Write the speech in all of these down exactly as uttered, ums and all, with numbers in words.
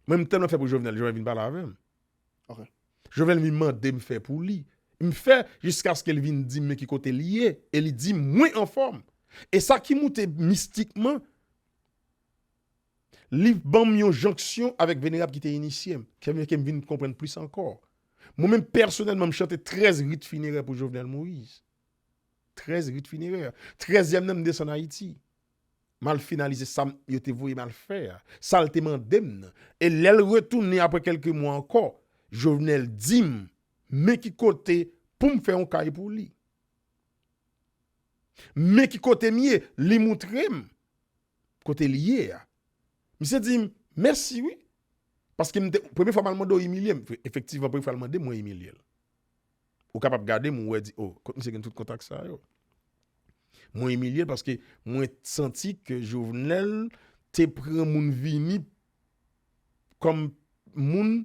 Mwen, m tèlman fè pou Jovenel, Jovenel vin pale avè m. Jovenel vin mande m fè pou li. M fè jiskaske l vin di m men ki kote l ye, e li di m mwen anfòm. E sa ki moute mistikman, li ban m yon jonksyon avèk venerab ki te inisye m, ki fè ke m vin konprann plis ankò. Mwen menm, pèsonèlman, m chante trèz rit finerè pou Jovenel Moïse. Trèz rit finerè. Trèzyèm nan, m desann Ayiti. M al finalize sa m- yo te voye m al fè a. Sa l te mande m nan. E lè l retounen apre kèlke mwa ankò, Jovenel di m men ki kote pou m fè yon kay pou li. Men ki kote m ye, li moutre m kote l ye a. Misye di m, mèsi wi. Paske m te, premye fwa m al mande w imilye m. Efektivman, premye fwa l mande m, mwen imilye l. Ou kapab gade m, ou wè di, oh, kot misye gen tout kontak sa yo. Mwen imilye l paske mwen santi ke Jovenel te pran moun vini kòm moun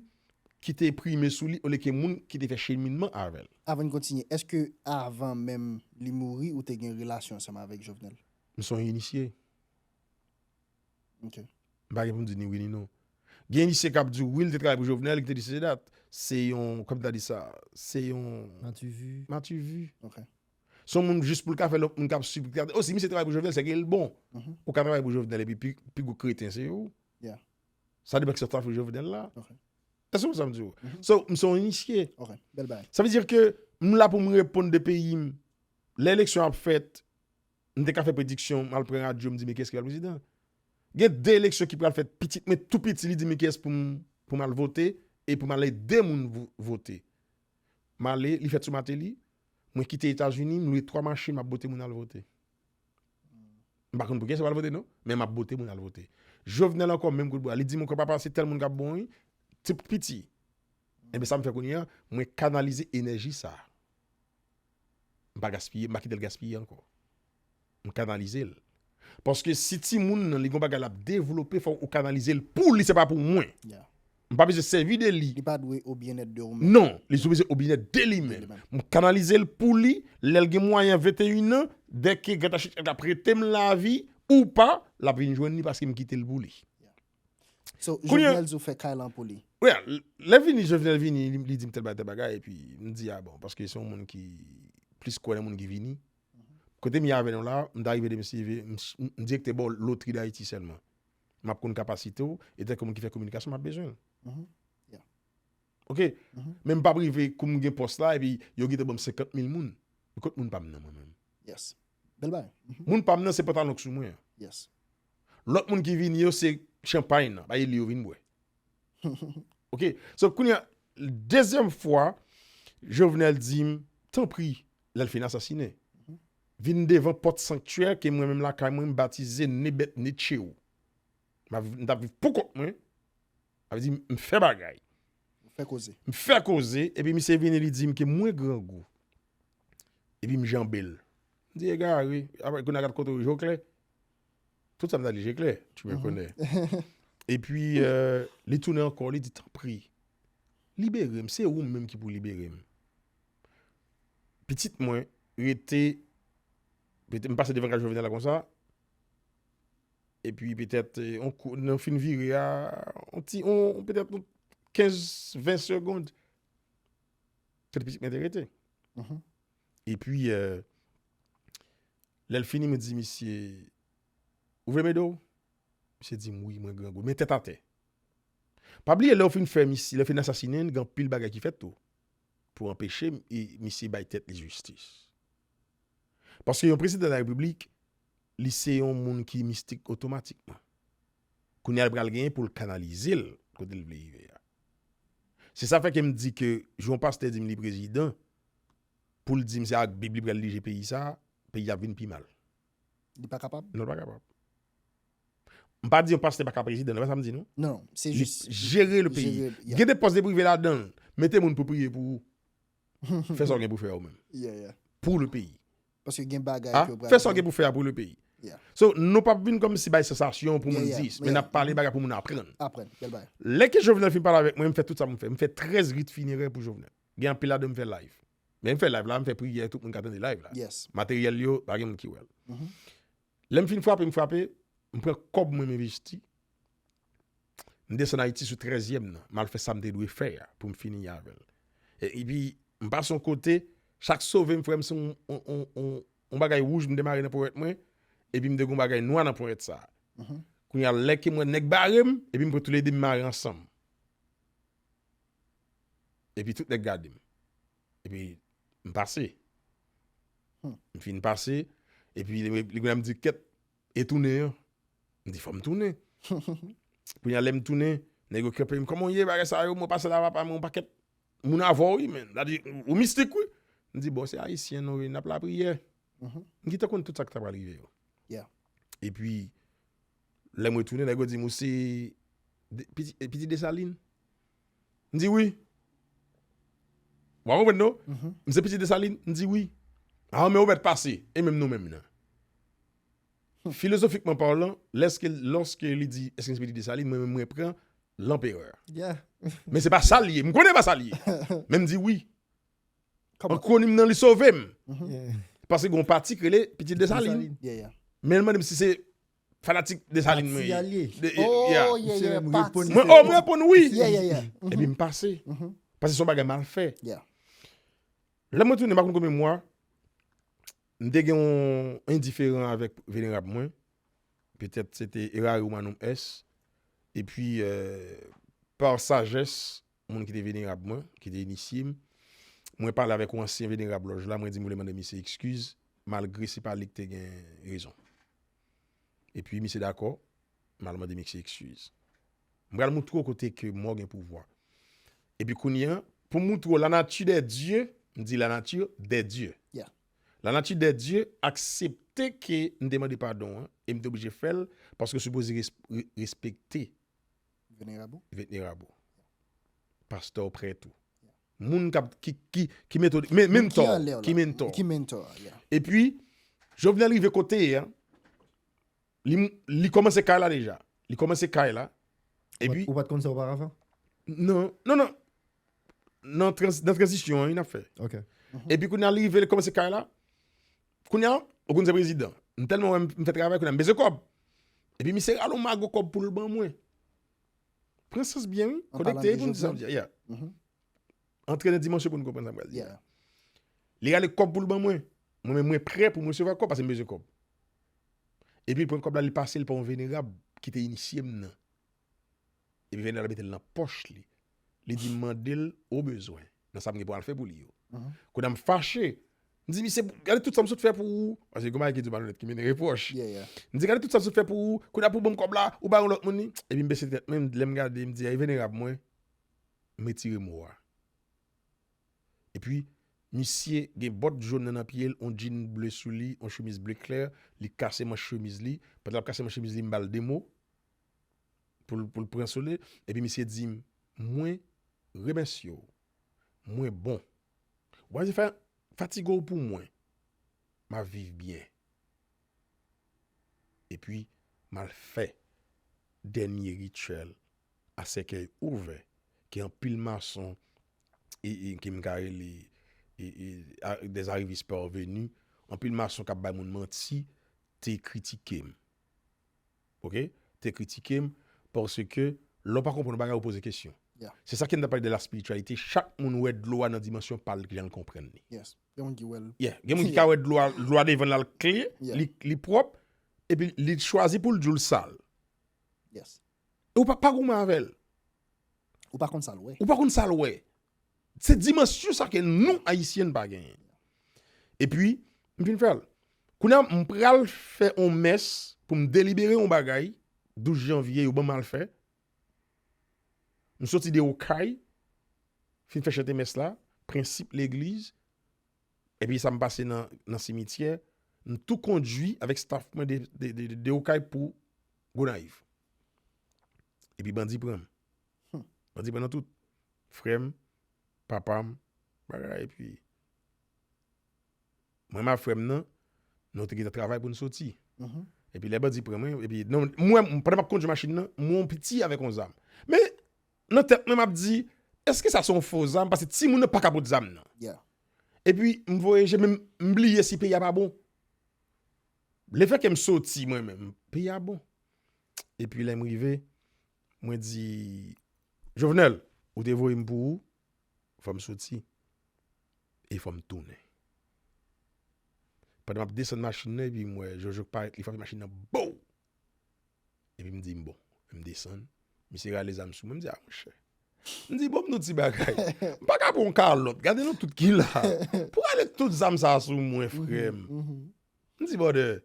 ki te prime sou li, olye ke moun ki te fè cheminman avè l. Avan n kontinye, èske avan menm li mouri, ou te gen relasyon ansanm avèk Jovenel? M se yon inisye. Ok. M pa gen pou m di ni wi ni non. Gen inisye k ap di w, wi, li te travay pou Jovenel, ki te di sesi dat. Se yon, kòman ta di sa, se yon mativi. Mativi. Ok. Se yon moun jis pou l ka fè lòt moun k ap swiv, ki ta di, oh, si misye travay pou Jovenel, se ke l bon. Mhm. Ou ka travay pou Jovenel, epi pi, pi gwo kreten, se ou. Yeah. Sa depann ki sa w ta fè Jovenel la. Ok. Èske w konprann sa m di w? Mhm. So, m se yon inisye. Ok, bèl bagay. Sa vle di ke m la pou m reponn de peyi m. Lè eleksyon ap fèt, m te ka fè prediksyon, m al pran radyo, m di, men kiyès ki pral prezidan? Gen de eleksyon ki pral fèt, pitit mwen tou piti, li di, men kiyès pou m, pou m al vote, e pou m al ede moun vo- vote. M ale, li fèt sou Martelly, mwen kite Etazini, m lwe twa machin, m ap bote moun al vote. M pa konn pou kiyès yo pral vote, non, men m ap bote moun al vote. Jovenel ankò, menm kout bwa, li di, m ankò, papa, se tèl moun k ap bon, wi, ti piti. Enben, sa m fè kounye a, mwen kanalize enèji sa a. M pa gaspiye, m pa kite l gaspiye ankò. M kanalize l. Paske si timoun nan, li gon bagay l ap devlope, fò ou kanalize l pou li, se pa pou mwen. Yeah. M pa bezwen sèvi de li. Li pa dwe o byennèt de ou menm. Non, li sou bezwen o byennèt de li menm. M kanalize l pou li, lè l gen mwayen venteyen an, dèke Grann Tachich ap prete m lavi ou pa, l ap vin jwenn li paske m kite l pou li. Yeah. So, kounye a, Jovenel di w fè kay lan pou li. Wi, lè vini, Jovenel vini, li, li di m tèl bagay, tèl bagay, epi m di, a bon, paske se yon moun ki plis kwè nan moun ki vini. Kote m ye avè nou la, m ta rive de mesye, m, m, m direktè ba w lotri Dayiti sèlman. M ap konn kapasite w, e tankou moun ki fè kominikasyon, m ap bezwen l. Mhm. Yeah. Ok? Mhm. Men m p ap rive kou m gen pòs la, epi yo gentan ban m senkant mil moun. Kot moun pa m nan mwen menm? Yes. Bèl bagay. Mhm. Moun pa m nan se pantalon k sou mwen an. Yes. Lòt moun ki vini yo se chanpay nan, bay li yo vin bwè. Ok? So, kounye a, dezyèm fwa, Jovenel di m, tanpri, lè l fin asasinen, vin devan pòt sanktyè ke mwen menm lakay mwen, m batize Ne Bèt Ne Tchew. M ap, m t ap viv pou kont mwen. Sa vle di, m fè bagay. Ou fè koze. M fè koze, epi misye vini, li di m ke mwen grangou. Epi m janbe l. M di, egare, apre, kounye a gad kote w je w klè. Tout sa m ta di je klè, tu me connais. Epi, euh, li tounen ankò, li di, tanpri, libere m, se ou menm ki pou libere m. Pitit mwen rete, pete, m pase devan kay Jovenel la konsa, epi petèt, eh, on kou, nan fin vire a, on ti, on, petèt on kenz, ven segonn, kote pitit mwen te rete. Mhm. Epi, euh, lè l fini, mwen di misye, ou vle m ede w? Misye di m, wi, mwen grangou. Men tèt atè. Pa bliye, lè w fin fè misye, lè w fin asasinen l, gen anpil bagay ki fèt tou. Pou anpeche m, e misye bay tèt li jistis. Paske yon prezidan de la repiblik, li se yon moun ki mistik otomatikman. Kounye a, l pral genyen pou l kanalize l kote l vle rive a. Se sa fè ke m di ke, jou yon pastè di m li prezidan, pou l di m se ak Bib li pral dirije peyi sa, peyi a ap vin pi mal. Li pa kapab? Non, li pa kapab. M pa di yon pastè pa ka prezidan, non, pa sa m di, non. Non, non, se jis jere le peyi. Jere, yeah. Gen de pòs de prive ladan l. Mete moun pou priye pou ou. Fè sa w gen pou fè a ou menm. Yeah, yeah. Pou le peyi. Paske gen bagay ke w pral fè sa w gen pou fè a pou le peyi. Yeah. So, nou p ap vin kòmsi bay sansasyon pou moun di, men n ap pale bagay pou moun aprann. Aprann, bèl bagay. Lè ke Jovenel fin pale avèk mwen, m fè tout sa pou m fè. M fè trèz rit finerè pou Jovenel. Gen anpil ladan m fè live. Men m fè live la, m fè priyè, tout moun ka tande live la. Yes. Materyèl yo, pa gen moun ki wè l. Mhm. Lè m fin frape, m frape, m pran kòb mwen, m envesti. M desann Ayiti sou trèzyèm nan. M al fè sa m te dwe fè a pou m fini avè l. E, epi, m pase yon kote, chak sove m, frè m, se yon, yon, yon, yon, yon bagay wouj m demare nan ponyèt mwen, epi m te gen yon bagay nwa nan ponyèt sa. Kounye a, lè ke m wè nèg bare m, epi m pran toulede m mare ansanm. Epi tout nèg gade m. Epi m pase. M fin pase, epi li, li, li di, kèt, e tounen an. M di, fò m tounen. Kounye a, lè m tounen, nèg yo kanpe m, kòman w ye, bagay sa yo, mwen pase la, papa, mwen, yon pakèt moun avè w, wi, men. Sa di, ou mistik, wi. M di, bon, se ayisyen, nou, wi, n ap lapriyè. M gentan konn tout sa k ta pral rive yo. Epi, lè m retounen, nèg yo di m, ou se de- piti, piti Desalin? M di, wi. W a konprann, non? M se piti Desalin? M di, wi. A, men ou mèt pase. E menm nou menm nan. Filozofikman palan, lèske, lòske li di, èske m se piti Desalin, mwen menm mwen pran lanperè. Men se pa sa l ye. M konnen pa sa l ye. Men m di wi. Ankwonim nan li sove m. Paske gen yon pati k rele Pitit Desalin. Men l mande m si se fanatik Desalin mwen ye. Mwen, o, mwen reponn wi. Epi m pase. Paske se yon bagay m al fè. Lè mwen tounen, m pa konn konbyen mwa, m te gen yon endiferan avèk venerab mwen. Petèt se te Erari Romanum S. Epi, euh, pa sajès moun ki te venerab mwen, ki te inisye m, mwen pale avèk yon ansyen venerab lòj la, mwen di m vle mande misye ekskiz, malgre se pa li ki te gen rezon. Epi misye dakò, m al mande misye ekskiz. M pral moutre w kote ke mò gen pouvwa. Epi kounye a, pou moutre w la nature des dieux, m di la nature des dieux. La nature des dieux aksepte ke m te mande padon an, e m te oblije fè l, paske w sipoze res- re- respekte venerab ou. Pastè w, prèt ou. Moun k ap, ki, ki, ki mentò, men- mentò, ki mentò. Epi, Jovenel rive kote ye a, li, li kòmanse kay la deja. Li kòmanse kay la. Epi, ou pa t konn sa oparavan? Non, non, non. Nan trans- nan tranzisyon an, wi, n ap fè. Epi kounye a, li rive, li kòmanse kay la. Kounye a, ou konn se prezidan. M tèlman wè m, m fè travay, kounye a, m bezwen kòb. Epi misye rale yon mago kòb pou l ban mwen. Pran sans byen, wi. Konekte pou n di sa m di a. Antre nan dimansyon pou n konprann sa m pral di a. Li rale kòb pou l ban mwen. Mwen menm, mwen prè pou m resevwa kòb paske m bezwen kòb. Epi l pran kòb la, li pase l pa yon venerab ki te inisye m nan. Epi venerab la mete l nan pòch li. Li di m mande l ou bezwen nan sa m gen pou al fè pou li yo. Kounye a m fache. M di misye, gade tout sa m sot fè pou ou. Paske gen bagay ki di w malonèt ki mennen repwòch. M di gade tout sa m sot fè pou ou. Kounye a pou ban m kòb la, ou ba yon lòt moun li. Epi m bese tèt mwen, lè m gade, m di a, e venerab mwen, m retire mo a. Epi, misye gen bòt jòn nan, nan pye l, yon djin ble sou li, yon chemiz ble klè, li kase manch chemiz li. Pandan l ap kase manch chemiz li, m ba l de mo pou l, pou l pran sole. Epi misye di m, mwen remèsye w. Mwen bon. W a fè fatige w pou mwen. M ap viv byen. Epi, m al fè dènye rityèl a sèkèy ouvè ke anpil mason, e, e, ke m ka rele, e, e, a- des arrivistes parvenus, anpil mason k ap bay moun manti, te kritike m. Oke? Te kritike m paske lè w pa konprann yon bagay, ou poze kesyon. Se sa ke m t ap pale de la spiritualité. Chak moun wè dlo a nan dimansyon pa l, jan l konprann li. Gen moun ki wè l. Yeah. Gen moun ki ka wè dlo a, dlo a devan l al kle, li, li pwòp, epi li chwazi pou l di w l sal. E ou pa, pa goumen avè l. Ou pa konn sa l wè. Ou pa konn sa l wè. Se dimansyon sa ke nou, Ayisyen, n pa genyen. Epi, m fin fè l. Kounye a, m pral fè yon mès pou m delibere yon bagay, douz janvye, yo ban m al fè. M soti de Okay, fin fè chante mès la, prensip legliz, epi sa m pase nan, nan simityè, m tou kondui avèk staff mwen de, de, de, de Okay pou Gonayiv. Epi bandi pran m. Bandi pran nan tout. Frè m, papa m, bagay, epi mwen m ak frè m nan, nou te gentan travay pou n soti. Epi lè bandi pran mwen, epi non, mwen, pandan m ap kondui machin nan, m wè yon piti avèk yon zam. Men, nan tèt mwen, m ap di, èske sa se yon fo zam? Paske timoun nan pa ka pot zam nan. Epi, m voye je, men m bliye si peyi a pa bon. Lefètke m soti mwen menm, peyi a bon. Epi lè m rive, Mwen di, Jovenel, ou te voye m pou ou, fò m soti, e fò m tounen. Pandan m ap desann machin nan, epi m wè Jojo k parèt, li frape machin nan, bow! Epi m di, m bon, m desann. Misye rale zam sou mwen, m di, a, monchè. M di, bon, m nou ti bagay. M pa ka pran yon kalòt. Gade nou tout ki la. Pou rale tout zam sa sou mwen, frè m. M di, brother,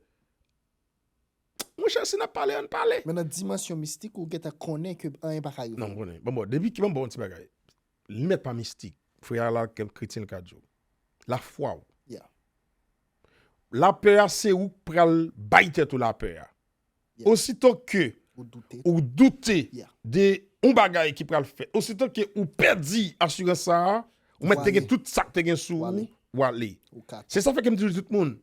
monchè, si n ap pale, ann pale. Men nan dimansyon mistik, ou gentan konnen ke anyen pa ka rive. Non, m konnen. Bon, bon, depi ki, bon, bon, ti bagay. Li mèt pa mistik. Frè a la, kèk kretyen l ka di w. Lafwa w. Yeah. Lapè a, se ou k pral bay tèt ou lapè a. Yeah. Osito ke ou doute, ou doute, yeah, de yon bagay ki pral fèt, osito ke ou pèdi asirans sa a, ou mèt te gen tout sa k te gen sou ou, w ale. Se sa fè ke m di tout moun,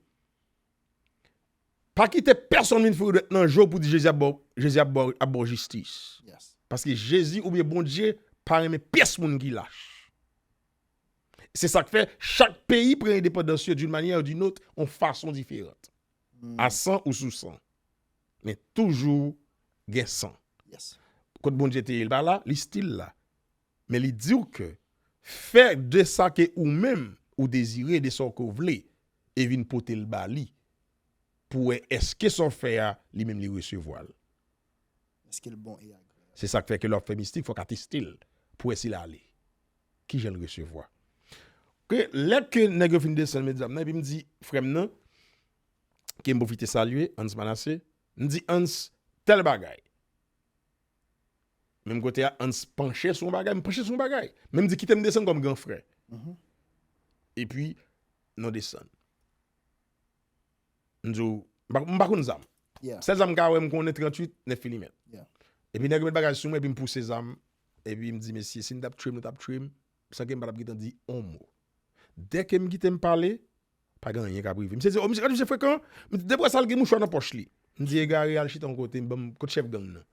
pa kite pèsonn vin foure dwèt nan je w pou di Jezi ap ba w, Jezi ap ba w, ap ba w jistis. Yes. Paske Jezi oubyen Bondye pa renmen pyès moun ki lach. Se sa k fè chak peyi pran endepandans yo d'une manière ou d'une autre, yon fason diferan. Hmm. A san ou sou san. Men toujou gen san. Yes. Kot Bondye te ye, li pa la, li still la. Men li di w ke fè de sa ke ou menm ou dezire, de sa w ke w vle, e vin pote l ba li. Pou wè èske sa w fè a, li menm li resevwa l. Èske l bon e agreyab? Se sa k fè ke lè w ap fè mistik, fò w ka teste l pou wè si l ale. Kijan l resevwa? Ke lè ke nèg yo fin desann medam nan, epi m di, frè m nan, ke m pwofite salye, Hans Manassé, m di, Hans, tèl bagay. Menm kote a, Hans panche sou yon bagay, m panche sou yon bagay. Men m di, kite m desann kòm gran frè. Mhm. Epi, nou desann. M di w, m pa, m pa konn zam. Yeah. Sèl zam m ka wè, m konnen tranntuit nèf milimèt. Yeah. Epi nèg yo met bagay sou mwen, epi m pouse zam. Epi m di, mesye, si n t ap tchwe m, nou t ap tchwe m, san ke m pa t ap gentan di on mo. Dèke m kite m pale, pa gen anyen k ap rive. Misye di, o, misye, gade misye frekan. M di, depi sa l gen mouchwa nan pòch li. M di, egare, al chita yon kote, m ban m, kot chèf gang nan.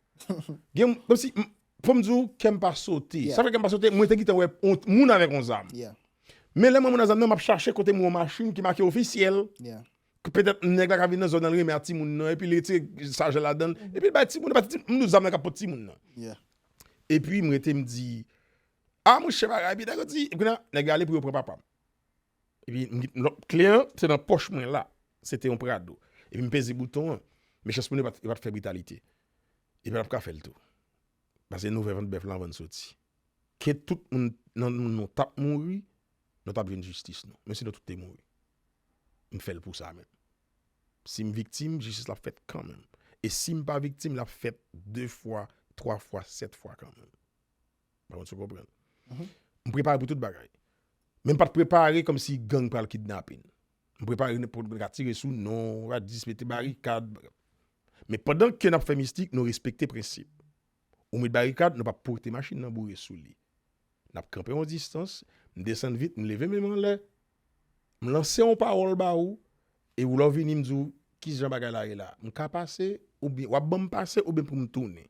Gen, kòmsi, m, fò m di w, kè m pa sote. Yeah. Sa fè kè m pa sote, mwen te gentan wè on moun avèk yon zam. Yeah. Men lè mwen moun ak zam nan, m ap chache kote m wè yon machin ki make ofisyèl. Yeah. Ke petèt nèg la ka vin nan zòn nan, l renmen ak timoun nan, epi li retire sajè ladan l, epi l bay timoun nan, pa ti, m di w zam nan k ap pot timoun nan. Yeah. Epi m rete, m di, a monchè, bagay, epi nèg yo di, epi kounye a, nèg yo ale pou yo pran papa m. Epi m gen lòt kle an, se nan pòch mwen la, se te yon Prado. Epi m peze bouton an, men chans pou nou, yo pa t, yo pa t fè britalite. Epi n ap ka fè l tou. Paske nou fè vant bèf la anvan n soti. Ke tout moun nan nou t ap mouri, nou t ap jwenn jistis nou. Men si nou tout te mouri. M fè l pou sa menm. Si m viktim, jistis la ap fèt kanmenm. E si m pa viktim, l ap fèt de fwa, twa fwa, sèt fwa kanmenm. Pa konn si w konprann. Mhm. M prepare pou tout bagay. Men m pa t prepare kòmsi gang pral kidnape n. M prepare pou nèg ka tire sou nou, radis, mete barikad. Men pandan ke n ap fè mistik, nou respekte prensip. Ou met barikad, nou p ap pote machin nan boure sou li. N ap kanpe yon distans, m desann vit, m leve men m anlè, m lanse yon pawòl ba ou, e ou lè w vini, m di w, ki jan bagay la ye la? M ka pase, oubyen w ap ban m pase, oubyen pou m tounen?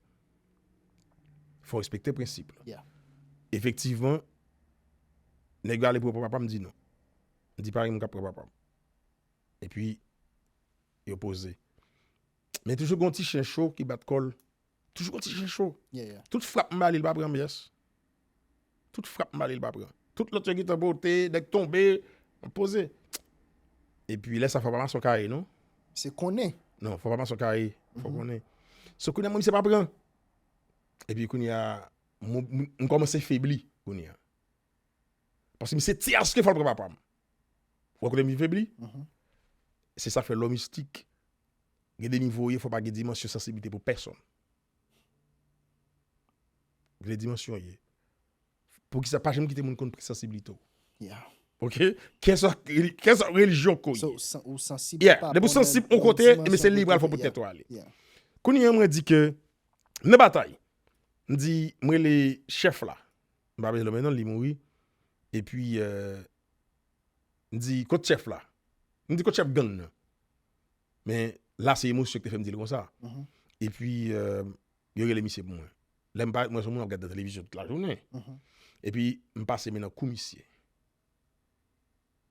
Fò w respekte prensip la. Yeah. Efektivman, nèg yo ale pou yo pran papa m, m di non. M di pa gen moun k ap pran papa m. Epi, yo poze. Men toujou gen yon ti chen cho ki bat kò l. Toujou gen yon ti chen cho. Yeah, yeah. Tout frap m ba li, li pa pran pyès. Tout frap m ba li, li pa pran. Tout lòt yo gentan pote, nèg tonbe, m ap poze. Epi lè sa fò pa mason kare, non? Se konnen. Non, fò pa mason kare, fò konnen. So kounye a, mwen, misye pa pran. Epi kounye a, mwen, mwen, mwen kòmanse febli kounye a. Paske misye te aske fò l pran papa m. Ou wè kote m vin febli? Mhm. Se sa k fè lè w mistik, gen de nivo w ye, fò pa gen dimansyon sansiblite pou pèsonn. Gen de dimansyon w ye. Poukisa pa janm kite moun konn pri sansiblite w? Yeah. Ok? Kèlkeswa, kèlkeswa relijyon ke w ye. So, ou san-, ou sansib. Yeah. Depi w sansib yon kote, ebyen se li pral fè pou tèt ou ale. Yeah. Kounye a, mwen di ke nan batay, m di, m rele chèf la. M pa bezwen nonmen non l, li mouri. Epi, euh, m di, kot chèf la? M di, kot chèf gang nan? Men la, se emosyon ki te fè m di l konsa. Mhm. Epi, euh, yo rele misye pou mwen. Lè m parèt, mwen se yon moun ap gade nan televizyon tout lajounen. Mhm. Epi, m pase men nan kou misye.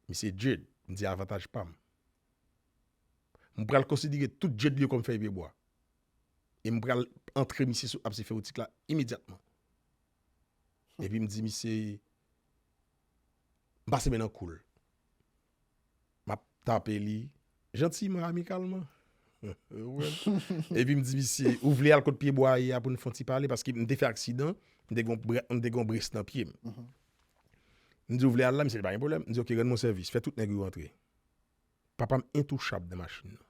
Misye Jade, m di avantaj pa m. M pral konsidere tout Jade li yo kòm fèy pyebwa. E m pral antre misye sou abse fewotik la imedyatman. Epi m di misye, m pase men nan kou l. M ap tape li, jantiman, amikalman. Ou konprann? Epi m di misye, ou vle al kot pye bwa a ye a pou n fè yon ti pale, paske m te fè aksidan, m te gon bre- m te gon brès nan pye m. M di, ou vle al la? Misye di, pa gen pwoblèm. M di, oke, rann mwen sèvis, fè tout nèg yo antre. Papa m entouchab nan machin nan.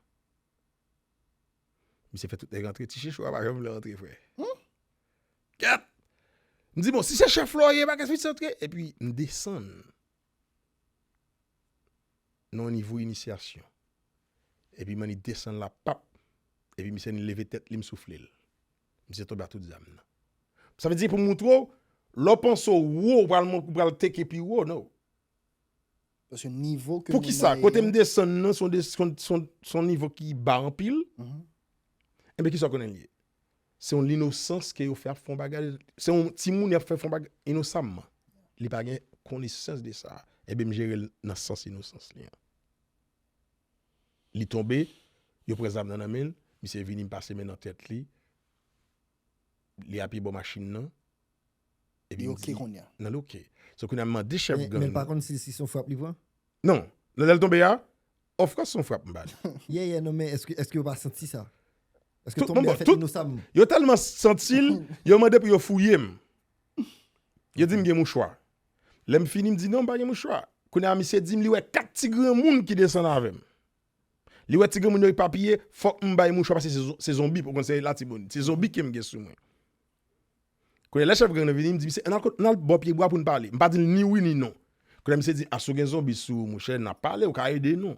Misye fè tout nèg antre, ti chechou a pa janm vle antre, frè. Kèt! M di, bon, si se chèf la w ye, pa gen fiti antre. Epi m desann nan yon nivo inisyasyon. Epi m annik desann la, pap. Epi misye annik leve tèt li, m soufle l. Misye tonbe a tout zam nan. Sa vle di pou m moutre w, lè w panse w wo, ou pral, ou pral teke pi wo, no. Paske nivo ke Poukisa? Kote m desann nan, se yon de- se yon- se yon- se yon nivo ki ba anpil. Enben, kisa w konnen l ye? Se yon linosans ke yo fè ap fè yon bagay. Se yon timoun y ap fè fè yon bagay inosamman. Li pa gen konesans de sa. Enben, m jere l nan sans inosans li an. Li tonbe, yo pran zam nan nan men l, misye vini, m pase men nan tèt li. Li apye bò machin nan. Epi Li m oke di, kounye a. Non, li oke. So kounye a m mande chèf Men gang men pa nan. Konn si si se yon frap li pran? Non. Lè l tonbe a, of course se yon frap m ba li. Yeah, yeah, non, men èske èske yo pa santi sa? Èske Tout- tonbe bon, a fèt tout- inosamman? Yo tèlman santi l, yo mande pou yo fouye m. Yo di m gen mouchwa. Lè m fini, m di non, m pa gen mouchwa. Kounye a, misye di m li wè kat ti granmoun ki desann avè m. Li wè ti granmoun yo epapiye, fòk m bay mouchwa paske se zo- se zonbi, pou konn se Latibonit. Se zonbi ke m gen sou mwen. Kounye a, lè chèf gang nan vini, m di misye, ann al kot- ann al bò pye bwa pou n pale. M pa di l ni wi ni non. Kounye a, misye di, a si w gen zonbi sou ou, monchè, n ap pale, ou ka ede nou.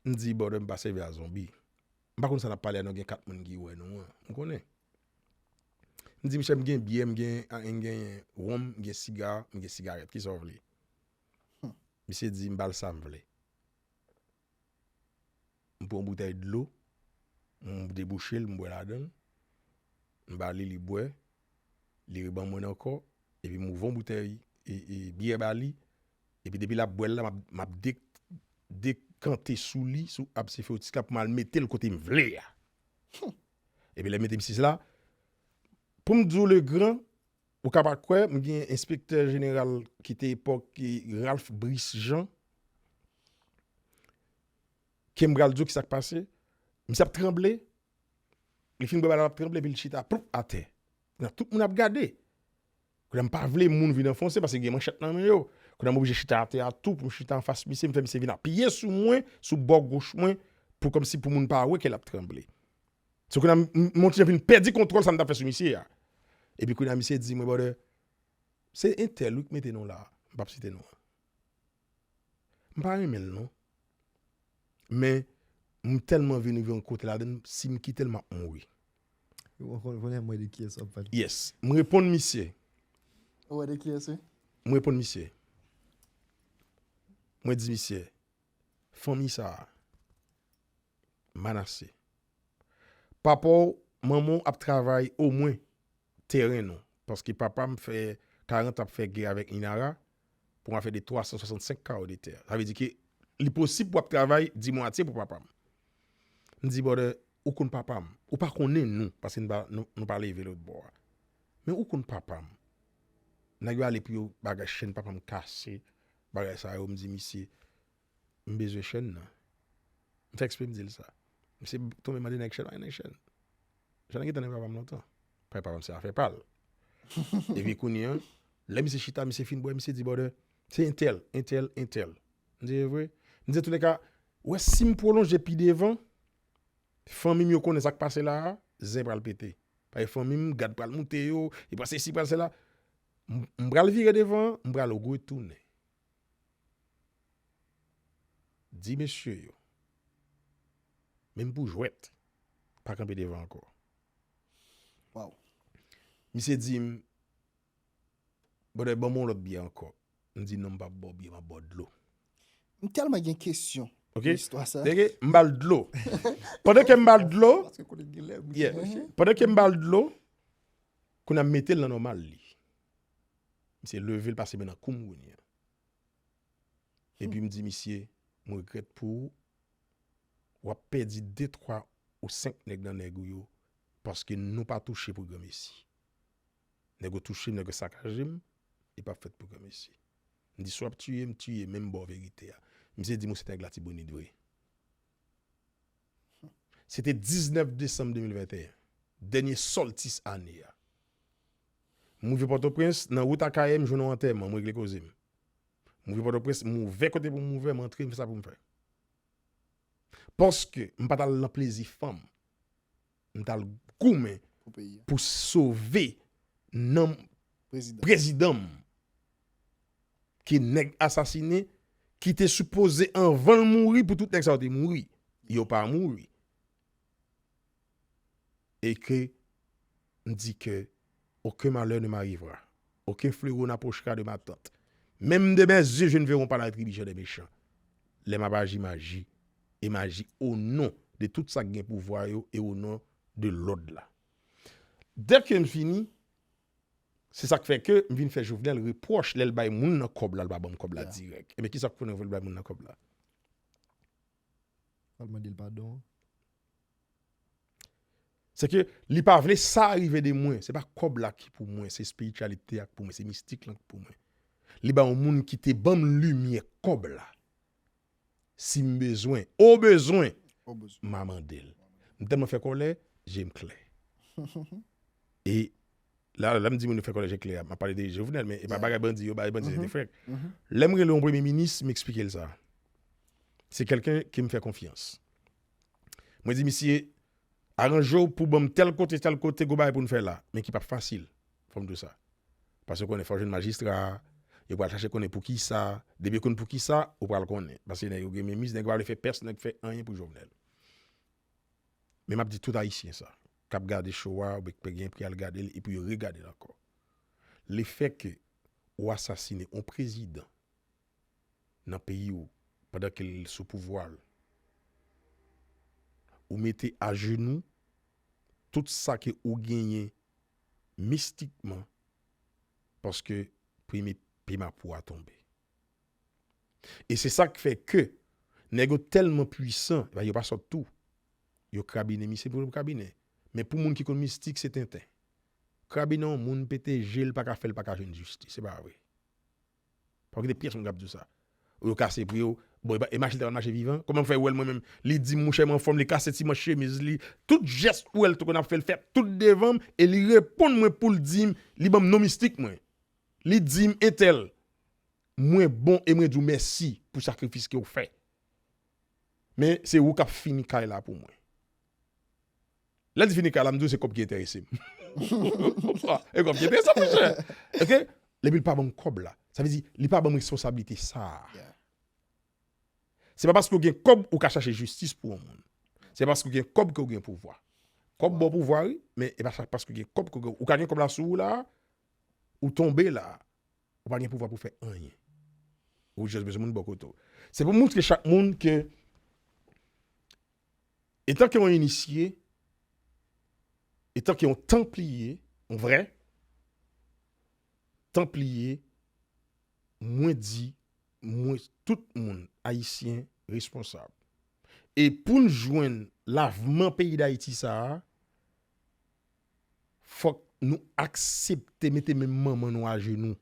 M di, brother, m pa sèvi a zonbi. M pa konn sa n ap pale a, nou gen kat moun ki wè nou an. M konnen. M di, monchè, m gen byè, m gen, m gen wonm, m gen siga, m gen sigarèt. Kisa w vle? Misye di, m ba l sa m vle. M pran yon boutèy dlo, m debouche l, m bwè ladan l. M ba li, li bwè. Li reban mwen ankò. Epi m ouvè yon boutèy e, e, byè ba li. Epi depi l ap bwè l la, m ap, m ap de- dekante sou li, sou abse fewotik la, pou m al mete l kote m vle a. Epi lè m mete misye la, pou m di w le gran, ou ka pa kwè, m gen enspektè jeneral ki te epòk, ki Ralph Brice Jean, ke m pral di w ki sa k pase. Misye ap tranble, li fin bwè bal la, l ap tranble, epi l chita, ploup, atè. Kounye a, tout moun ap gade. Kounye a, m pa vle moun vin anfonse, paske gen manchèt nan men yo. Kounye a, m oblije chita atè a tou, pou m chita anfas misye, m fè misye vin apiye sou mwen, sou bò goch mwen, pou kòmsi pou moun pa wè ke l ap tranble. So kounye a, m- m- m vin pèdi kontwòl sa m t ap fè sou misye a. Epi kounye a, misye di mwen, brother, se entèl wi k mete nou la. M p ap site non an. M pa renmen l non. Men, m tèlman vin rive yon kote ladan l, si m kite l, m ap mouri. Ou konnen mwen de kiyès w ap pale. Yes. M reponn misye. Ou wè de kiyès wi? M reponn misye. Mwen di misye, fanmi sa a, Manase. Papa w, manman w ap travay omwen teren nou. Paske papa m fè karant ap fè gè avèk Inara pou afè de twa san swasannsenk kawo de tè. Sa vle di ke li posib pou ap travay dimwatye pou papa m. M di, brother, ou konn papa m. Ou pa konnen nou, paske nou pa, nou, nou pa leve lòt bò a. Men ou konn papa m. Nèg yo ale pou yo bagay chèn papa m kase, bagay sa yo, m di misye, m bezwen chèn nan. M fè eksprè m di l sa. Misye tonbe mande nèg chèn, pa gen nèg chèn. Chèn nan gentan nan papa m lontan. Paske papa m se afè pa l. Epi kounye a, lè misye chita, misye fin bwè, misye di, brother, se entèl, entèl, entèl. M di, e vre? M di, antouleka, ou wè si m pwolonje pi devan, fanmi m yo konnen sa k pase la a, zen pral pete. Paske fanmi m, gad pral moute yo, li pral sesi, pral sela. M m pral vire devan, m pral retounen. Di mesye yo, menm pou jwèt, pa kanpe devan ankò. Waw. Misye di m, brother, ban m yon lòt byè ankò. M di, non, m p ap ba w byè, m ap ba w dlo. M tèlman gen kesyon Ok? nan istwa sa. Teke, m ba l dlo. Pandan ke m ba l dlo, Paske kote gen lè, yeah. Pandan ke m ba l dlo, kounye a m mete l nan nòmal li. Misye leve l pase men nan kou m kounye a. Epi m di misye, m regrèt pou ou, w ap pèdi de, twa ou senk nèg nan nèg ou yo Paske nou pa touche pou granmesi. Nèg yo touche m, nèg yo sakaje m, e p ap fèt pou granmesi. M di, si w ap tiye m, tiye, men m ba w verite a. Misye di m, ou se nèg Latibonit vre. Se te diznèf desanm de mil venteyen, dènye sòltis ane a. M rive Pòtoprens, nan wout Akayè, m jwenn yon antèman, m regle koze m. M rive Pòtoprens, m ouvè kote pou m ouvè, m antre, m fè sa pou m fè. Paske m pa t al nan plezi fanm. M t al goumen pou sove nanm prezidan m ke nèg asasinen, ki te sipoze anvan l mouri pou tout nèg sa yo te mouri. Yo pa mouri. Et que m di ke aucun malheur ne m'arrivera. Aucun fléau n'approchera de ma tente. Même de mes yeux, je ne verrai pas la rétribution des méchants. Lè m ap aji, m aji. E m aji o non de tout sa k gen pouvwa yo e o non de lòd la. Dèke m fini, se sa k fè ke m vin fè Jovenel repwòch lè l bay moun nan kòb la, l pa ban m kòb la dirèk. Ebyen, kisa k fè l bay moun nan kòb la? Al mande l padon. Se ke li pa vle sa rive de mwen. Se pa kòb la ki pou mwen, se espirityalite a ki pou mwen, se mistik lan ki pou mwen. Li ba yon moun ki te ban m limyè kòb la. Si m bezwen, o bezwen, m a mande l. M tèlman fè kòlè, je m klè. E la, lè m di moun yo fè kòlè je klè a, m ap pale de Jovenel, men e pa bagay bandi yo, bagay bandi se te frè. Lè m rele yon premye minis, m eksplike l sa. Se kèlken ke m fè konfyans. Mwen di misye, aranje w pou ban m tèl kote, tèl kote, gwo bagay pou n fè la, men ki p ap fasil. Fò m di w sa. Paske w konnen, fò w jwenn majistra a, yo pral chache konnen poukisa, depi yo konn poukisa, ou pral konnen. Paske nèg yo gen menm mis, nèg yo pa vle fè pèsonn nèg fè anyen pou Jovenel. Men m ap di tout Ayisyen sa, k ap gade show a, oubyen k gen pou y al gade l, epi yo regade l ankò. Lefètke ou asasinen yon prezidan nan peyi w pandan ke l sou pouvwa l, ou mete ajenou tout sa ke ou genyen mistikman, paske premye pye mapou a tonbe. E se sa k fè ke nèg yo tèlman pwisan, e pa, yo pa sòt tou. Yo krabinen misye pou yo krabinen. Men pou moun ki konn mistik, se tenten. Krabinen yon moun, pete je l, pa ka fè l pa ka jwenn jistis. Se pa vre. Pa gen pyès moun k ap di w sa. Ou yo kase pri yo. Bon, e pa, e mache l ta pral mache vivan. Kòman m fè wè l mwen menm? Li di m, mouche m anfòm, li kase ti manch chemiz li. Tout jès ou wè l te konn ap fè, l fè tout devan m, e li reponn mwen pou l di m, li ban m non mistik mwen. Li di m, entèl, mwen bon e mwen di w mèsi pou sakrifis ke w fè. Men se ou k ap fini kay la pou mwen. Lè l di fini kay la, m di w se kòb ki enterese m. E kòb ki enterese m, monchè. Oke? Epi l pa ban m kòb la. Sa vle di, li pa ban m responsablite sa a. Se pa paske w gen kòb ou ka chache jistis pou yon moun. Se paske w gen kòb ke w gen pouvwa. Kòb ba w pouvwa, wi, men e pa sa, paske w gen kòb ke w gen. Ou ka gen kòb la sou ou la, ou tonbe la. Ou pa gen pouvwa pou fè anyen. Ou jis bezwen moun bò kote w. Se pou moutre chak moun ke, etan ke yon inisye, etan ke yon tanpliye, yon vrè tanpliye, mwen di, mwen, tout moun, Ayisyen, responsab. E pou n jwenn lavman peyi Dayiti sa a, fòk nou aksepte mete menm manman nou ajenou.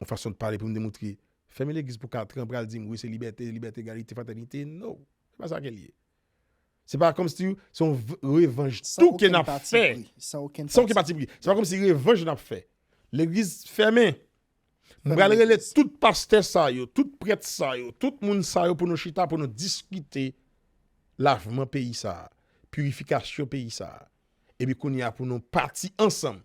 Yon fason de pale pou m demontre, fèmen legliz pou kat an, pral di m, wi, se libète, libète, egalite, fratènite. No, se pa sa ke l ye. Se pa kòmsi se yon v-, revanj tou ke n ap fè. San okenn pati pri. Se pa kòmsi revanj n ap fè. Legliz fèmen. M pral rele tout pastè sa yo, tout prèt sa yo, tout moun sa yo pou nou chita, pou nou diskite lavman peyi sa a, pirifikasyon peyi sa a. Epi kounye a pou nou pati ansanm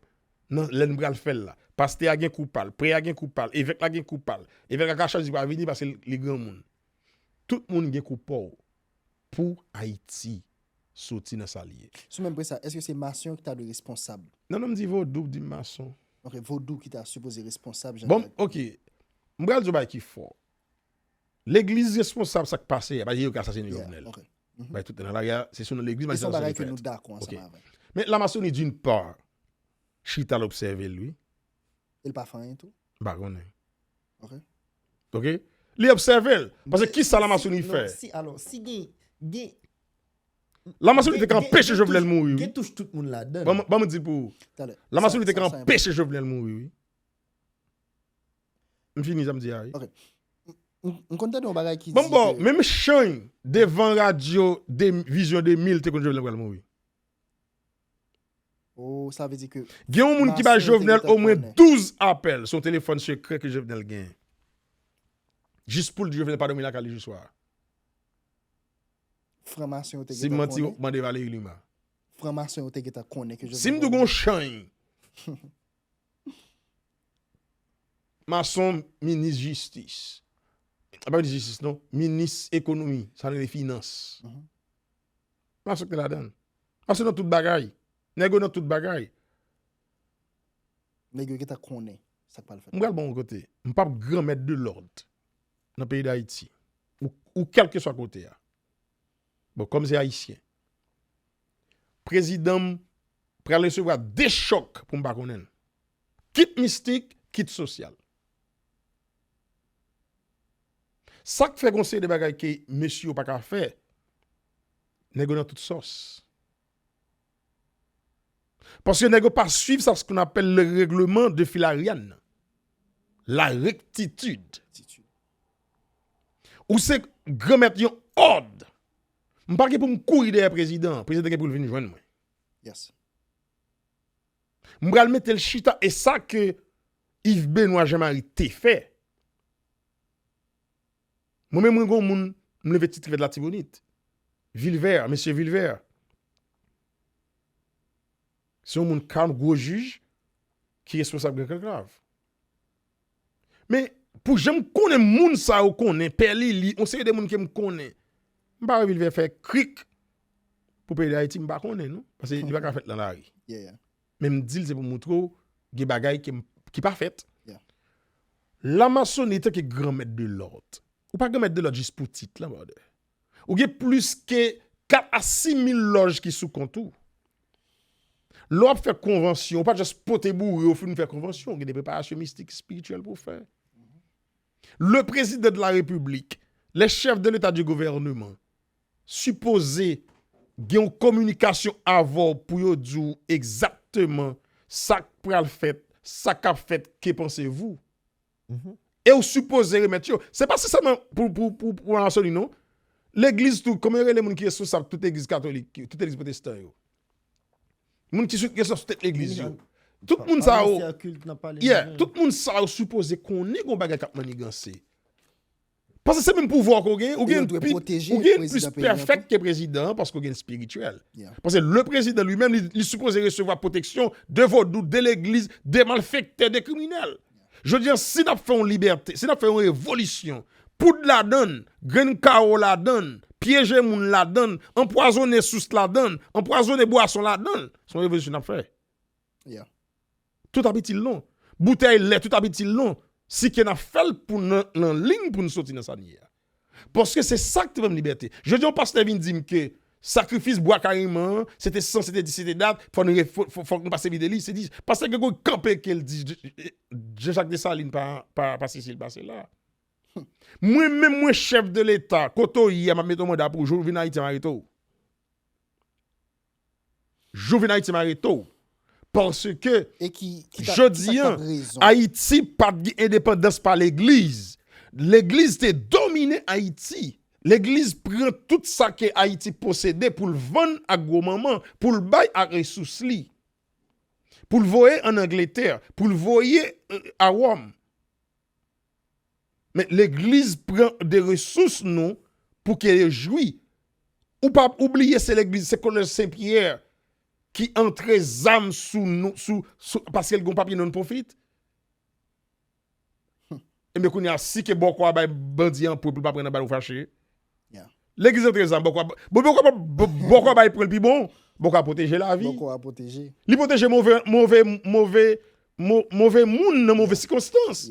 nan lè n pral fè l la. Pastè a gen kou pa l, prè a gen kou pa l, evèk la gen kou pa l. Evèk la ka chwazi pa vini paske li granmoun. Tout moun gen kou pa w pou Ayiti soti nan sa l ye. Sou menm pwen sa, èske se mason yo ki ta dwe responsab? Non, non, m di vodou, di m mason. Ok, vodou ki ta sipoze responsab, jan... Bon, ok. M pral di w bagay ki fò. Legliz responsab sa k pase a, pa yo ki asasinen Jovenel. Ok. Bay tout nan lari a, se sou non legliz, se yon bagay ke nou dakò ansanm avè l. Men lamasoni, d'une part, chita l obsève l, wi. E l pa fè anyen tou? M pa konnen. Ok. Ok? Li obsève l. Paske kisa lamasoni fè? Si, alò, si gen, gen, Lamasoni te ka anpeche Jovenel mouri, wi. Gen touch tout moun ladan. Ban m di l pou ou. Lamasoni te ka anpeche Jovenel mouri, wi. M fini sa m di a, wi. M konn tande yon bagay ki di ke... Bon, bon, menm Chany, devan radyo de Vizyon de mil, te konn Jovenel pral mouri. Oh, sa vle di ke... Gen yon moun ki bay Jovenel omwen douz apèl sou telefòn sekrè ke Jovenel gen. Jis pou l di Jovenel pa dòmi lakay li jou swa. Franmason yo te gentan konnen. Si m manti, mande Valéry Lima. Franmason yo te gentan konnen ke Jovenel... Si m di w gen yon Chany, mason minis jistis. A pa minis jistis, non. Minis ekonomi, sa rele finans. Mason te ladan l. Mason nan tout bagay. Nèg yo nan tout bagay. Nèg yo gentan konnen sa k pral fèt. M pral ba w yon kote. M p ap granmèt de lòd nan peyi Dayiti. Ou, ou kèlkeswa kote a. Bon, kòm se ayisyen. Prezidan m pral resevwa de chòk pou m pa konnen l. Kit mistik, kit sosyal. Sa k fè gon seri de bagay ke mesye yo pa ka fè, nèg yo nan tout sòs. Paske nèg yo pa swiv sa, ce qu'on appelle le règlement de Filariane. La rectitude. Ou se granmèt yon òd. M pa gen pou m kouri dèyè prezidan. Prezidan gen pou l vin jwenn mwen. Yes. M pral mete l chita, e sa ke Yves Benoît Jean-Marie te fè. Mwen menm, mwen gon moun, m leve ti trivèt Latibonit. Vilvè, mesye Vilvè. Se yon moun kalm, gwo jij, ki responsab Gran Konklav. Men, pou jan m konnen moun sa yo konnen, Pè Lili, yon seri de moun ke m konnen, m pa wè Vilvè fè krik pou peyi Dayiti, m pa konnen, non. Paske li pa ka fèt nan lari. Men m di l se pou m moutre w, gen bagay ke m, ki pa fèt. Lamasoni, tanke granmèt de lòd, ou pa granmèt de lòd jis pou tit la, brother. Ou gen plis ke kat a sis mil lòj ki sou kont ou. Lè w ap fè konvansyon, ou pa just pote boure, ou fin fè konvansyon, ou gen de preparasyon mistik, espirityèl pou w fè. Le président de la République, les chefs de l'État du gouvernement, sipoze gen yon kominikasyon avè w pou yo di w egzakteman sa k pral fèt, sa k ap fèt, que pensez-vous? E ou sipoze remèt yo. Se pa sèlman pou, pou, pou, pou Anasolino. Legliz tou, kòman yo rele moun ki responsab tout legliz katolik, tout legliz pwotestan yo? Moun ki sou, ki sou tèt legliz yo. Tout moun sa yo, yeah, tout moun sa yo sipoze konnen gon bagay k ap maniganse. Paske se menm pouvwa ke w gen, ou gen plis pèfèk ke prezidan an, paske w gen espirityèl. Paske le président lui-même, li, li sipoze resevwa pwoteksyon de vodou, de legliz, de malfektè, de kriminèl. Jodi an, si n ap fè yon libète, si n ap fè yon revolisyon, poud ladann, grenn kawo ladann, pyeje moun ladann, anpwazonnen sous ladann, anpwazonnen bwason ladann, se yon revolisyon n ap fè. Tout ap itil nou. Boutèy lè, tout ap itil nou. Si ke n ap fè l pou nan, nan liy pou n soti nan sa n ye a. Paske se sa k te ban m libète. Jodi a, yon pastè vin di m ke sakrifis Bwa Kayiman an, se te san, se te di, se te dat, fò nou re-, fò, fò, fòk nou pase vide li. Se di, pastè Gregory kanpe ke l di, Jean-Jacques Dessalines pa, pa, pa sesi, l pase la. Mwen menm, mwen chèf de Leta, kote w ye a, m ap mete yon manda pou w, jou w vin Ayiti, m arete w. Jou vin Ayiti, m arete w. Paske, jodi an, Ayiti pa t gen endepandans pa legliz. Legliz te domine Ayiti. Legliz pran tout sa ke Ayiti posede pou l vann ak gwo manman, pou l bay ak resous li. Pou l voye ann Angletè, pou l voye, euh, a Wòm. Men legliz pran de resous nou pou ke yo jwi. Ou pa, ou bliye se legliz, se kolèj Sen Pyè ki antre zam sou nou, sou, sou, paske l gen yon papye non-profit. Ebyen, kounye a, si ke bòkò a bay bandi an pwèp, li pa pran nan bal ou fache. Legliz antre zam, bòkò a, bon, bòkò a, bòkò a bay pwen l pi bon, bòkò a pwoteje lavi. Bòkò a pwoteje. Li pwoteje move, move, move, mo-, move moun nan move sikonstans.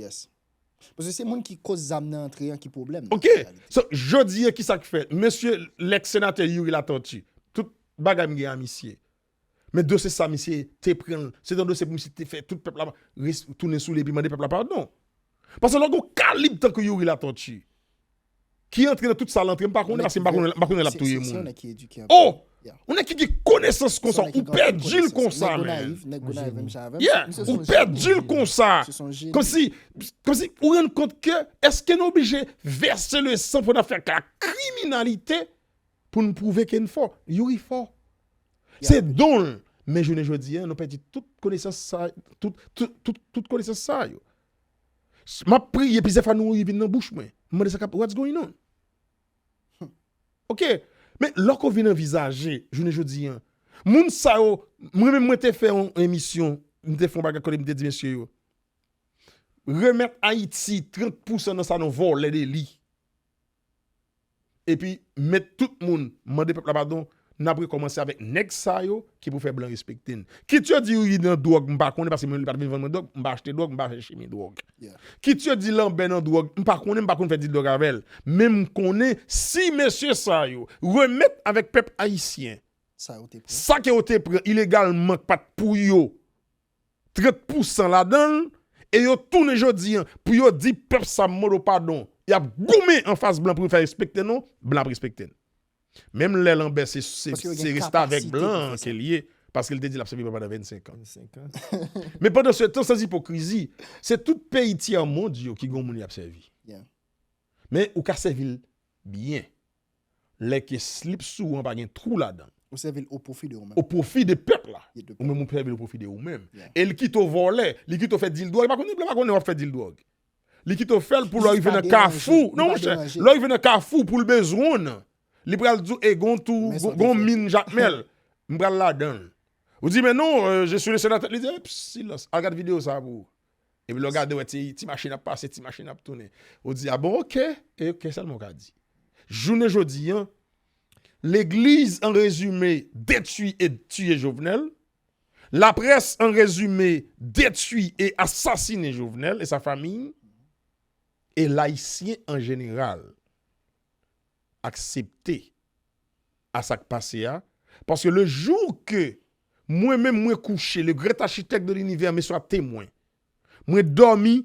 Paske se moun ki koz zam nan antre an ki pwoblèm nan reyalite. Ok. So, jodi a, ki sa k fèt? Mesye, lèks senatè Youri Latortue, tout bagay m gen a misye. Men dosye sa, misye te pran l. Se te yon dosye pou misye te fè tout pèp la res-, tounen sou li epi mande pèp la padon. Paske lè w gen yon kalib tankou Youri Latortue, ki antre nan tout sa l antre, m pa konnen, paske m pa konnen, m pa konnen l ap touye moun. Se yon nèg ki edike anpil. Oh! Ou nèg ki gen konesans konsa, ou pèdi l konsa, man. Yeah, ou pèdi l konsa. Kòmsi, kòmsi ou rann kont ke, èske nou oblije vèse le san pou n ap fè la kriminalite pou n pwouve ke n fò? Youri fò. Se don l. Men jounen jodi a, nou pèdi tout konesans sa, tout, tout, tout, tout konesans sa yo. M ap priye, plizyè fwa nou vin nan bouch mwen. M mande sa k ap, what's going on? Oke. Men lè w vin anvizaje, jounen jodi a, moun sa yo, mwen menm mwen te fè yon emisyon, m te fè yon bagay kote m te di mesye yo, remèt Ayiti trant pousan nan sa nou vòlè de li. Epi, met tout moun, mande pèp la padon, n ap rekòmanse avèk nèg sa yo ki pou fè blan respekte n. Kit yo di Youri nan dwòg, m pa konnen, paske mwen, li pa t vin vann mwen dwòg, m pa achte dwòg, m pa fè chimen dwòg. Kit yo di Lanbè nan dwòg, m pa konnen, m pa konn fè dil dwòg avè l. Men m konnen, si mesye sa yo remèt avèk pèp ayisyen, sa ke yo te pran ilegalman, k pa t pou yo, trant pousan ladan l, e yo tounen jodi a, pou yo di pèp sa mòdo padon, y ap goumen anfas blan pou yo fè respekte nou, blan ap respekte n. Menm lè Lanbè se, se, se restavèk blan an ke l ye, paske l te di l ap sèvi blan pandan vennsenk an. Men pandan se tan, san ipokrizi, se tout peyi tyèmond yo ki gen moun y ap sèvi. Men ou ka sèvi l byen. Lè ke slip sou an pa gen twou ladan l. Ou sèvi l o pwofi de ou menm. O pwofi de pèp la. Ou menm ou sèvi l o pwofi de ou menm. E l kite w vòlè, li kite w fè dil dwòg, li pa konnen blan pa konnen w ap fè dil dwòg. Li kite w fè l pou lè w rive nan kafou. Non, monchè, lè w rive nan kafou pou l bezwen w nan, li pral di w, e gon tou, gon min Jakmèl, m pral ladan l. Ou di, men non, euh, je suis le sénateur. Li di, eps, silans. Al gad videyo sa pou ou. Epi lè w gade, wè ti, ti machin ap pase, ti machin ap tounen. Ou di, a bon, oke, e oke sèlman w ka di. Jounen jodi a, legliz, an rezime, detwi e tiye Jovenel. Laprès, an rezime, detwi e asasinen Jovenel e sa famiy. E layisyen an jeneral aksepte a sa k pase a. Paske le jou ke mwen menm mwen kouche, le grand architecte de l'univers me soit témoin, mwen dòmi,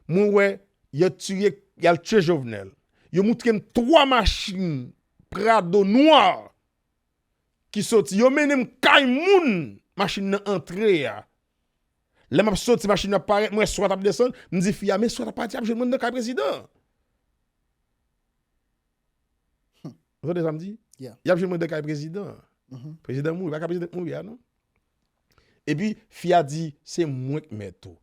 mwen wè yo tiye, y al tiye Jovenel. Yo moutre m twa machin Prado nwa ki soti. Yo mennen m kay moun machin nan antre a. Lè m ap soti, machin nan ap parèt, m wè swat ap desann, m di fi a, men swat ap pati ap jwenn mwen nan kay prezidan. Ou tande sa m di? Y ap jwenn mwen nan kay prezidan. Prezidan mouri, pa ka prezidan mouri a non. Epi fi a di, se mwen k mèt ou.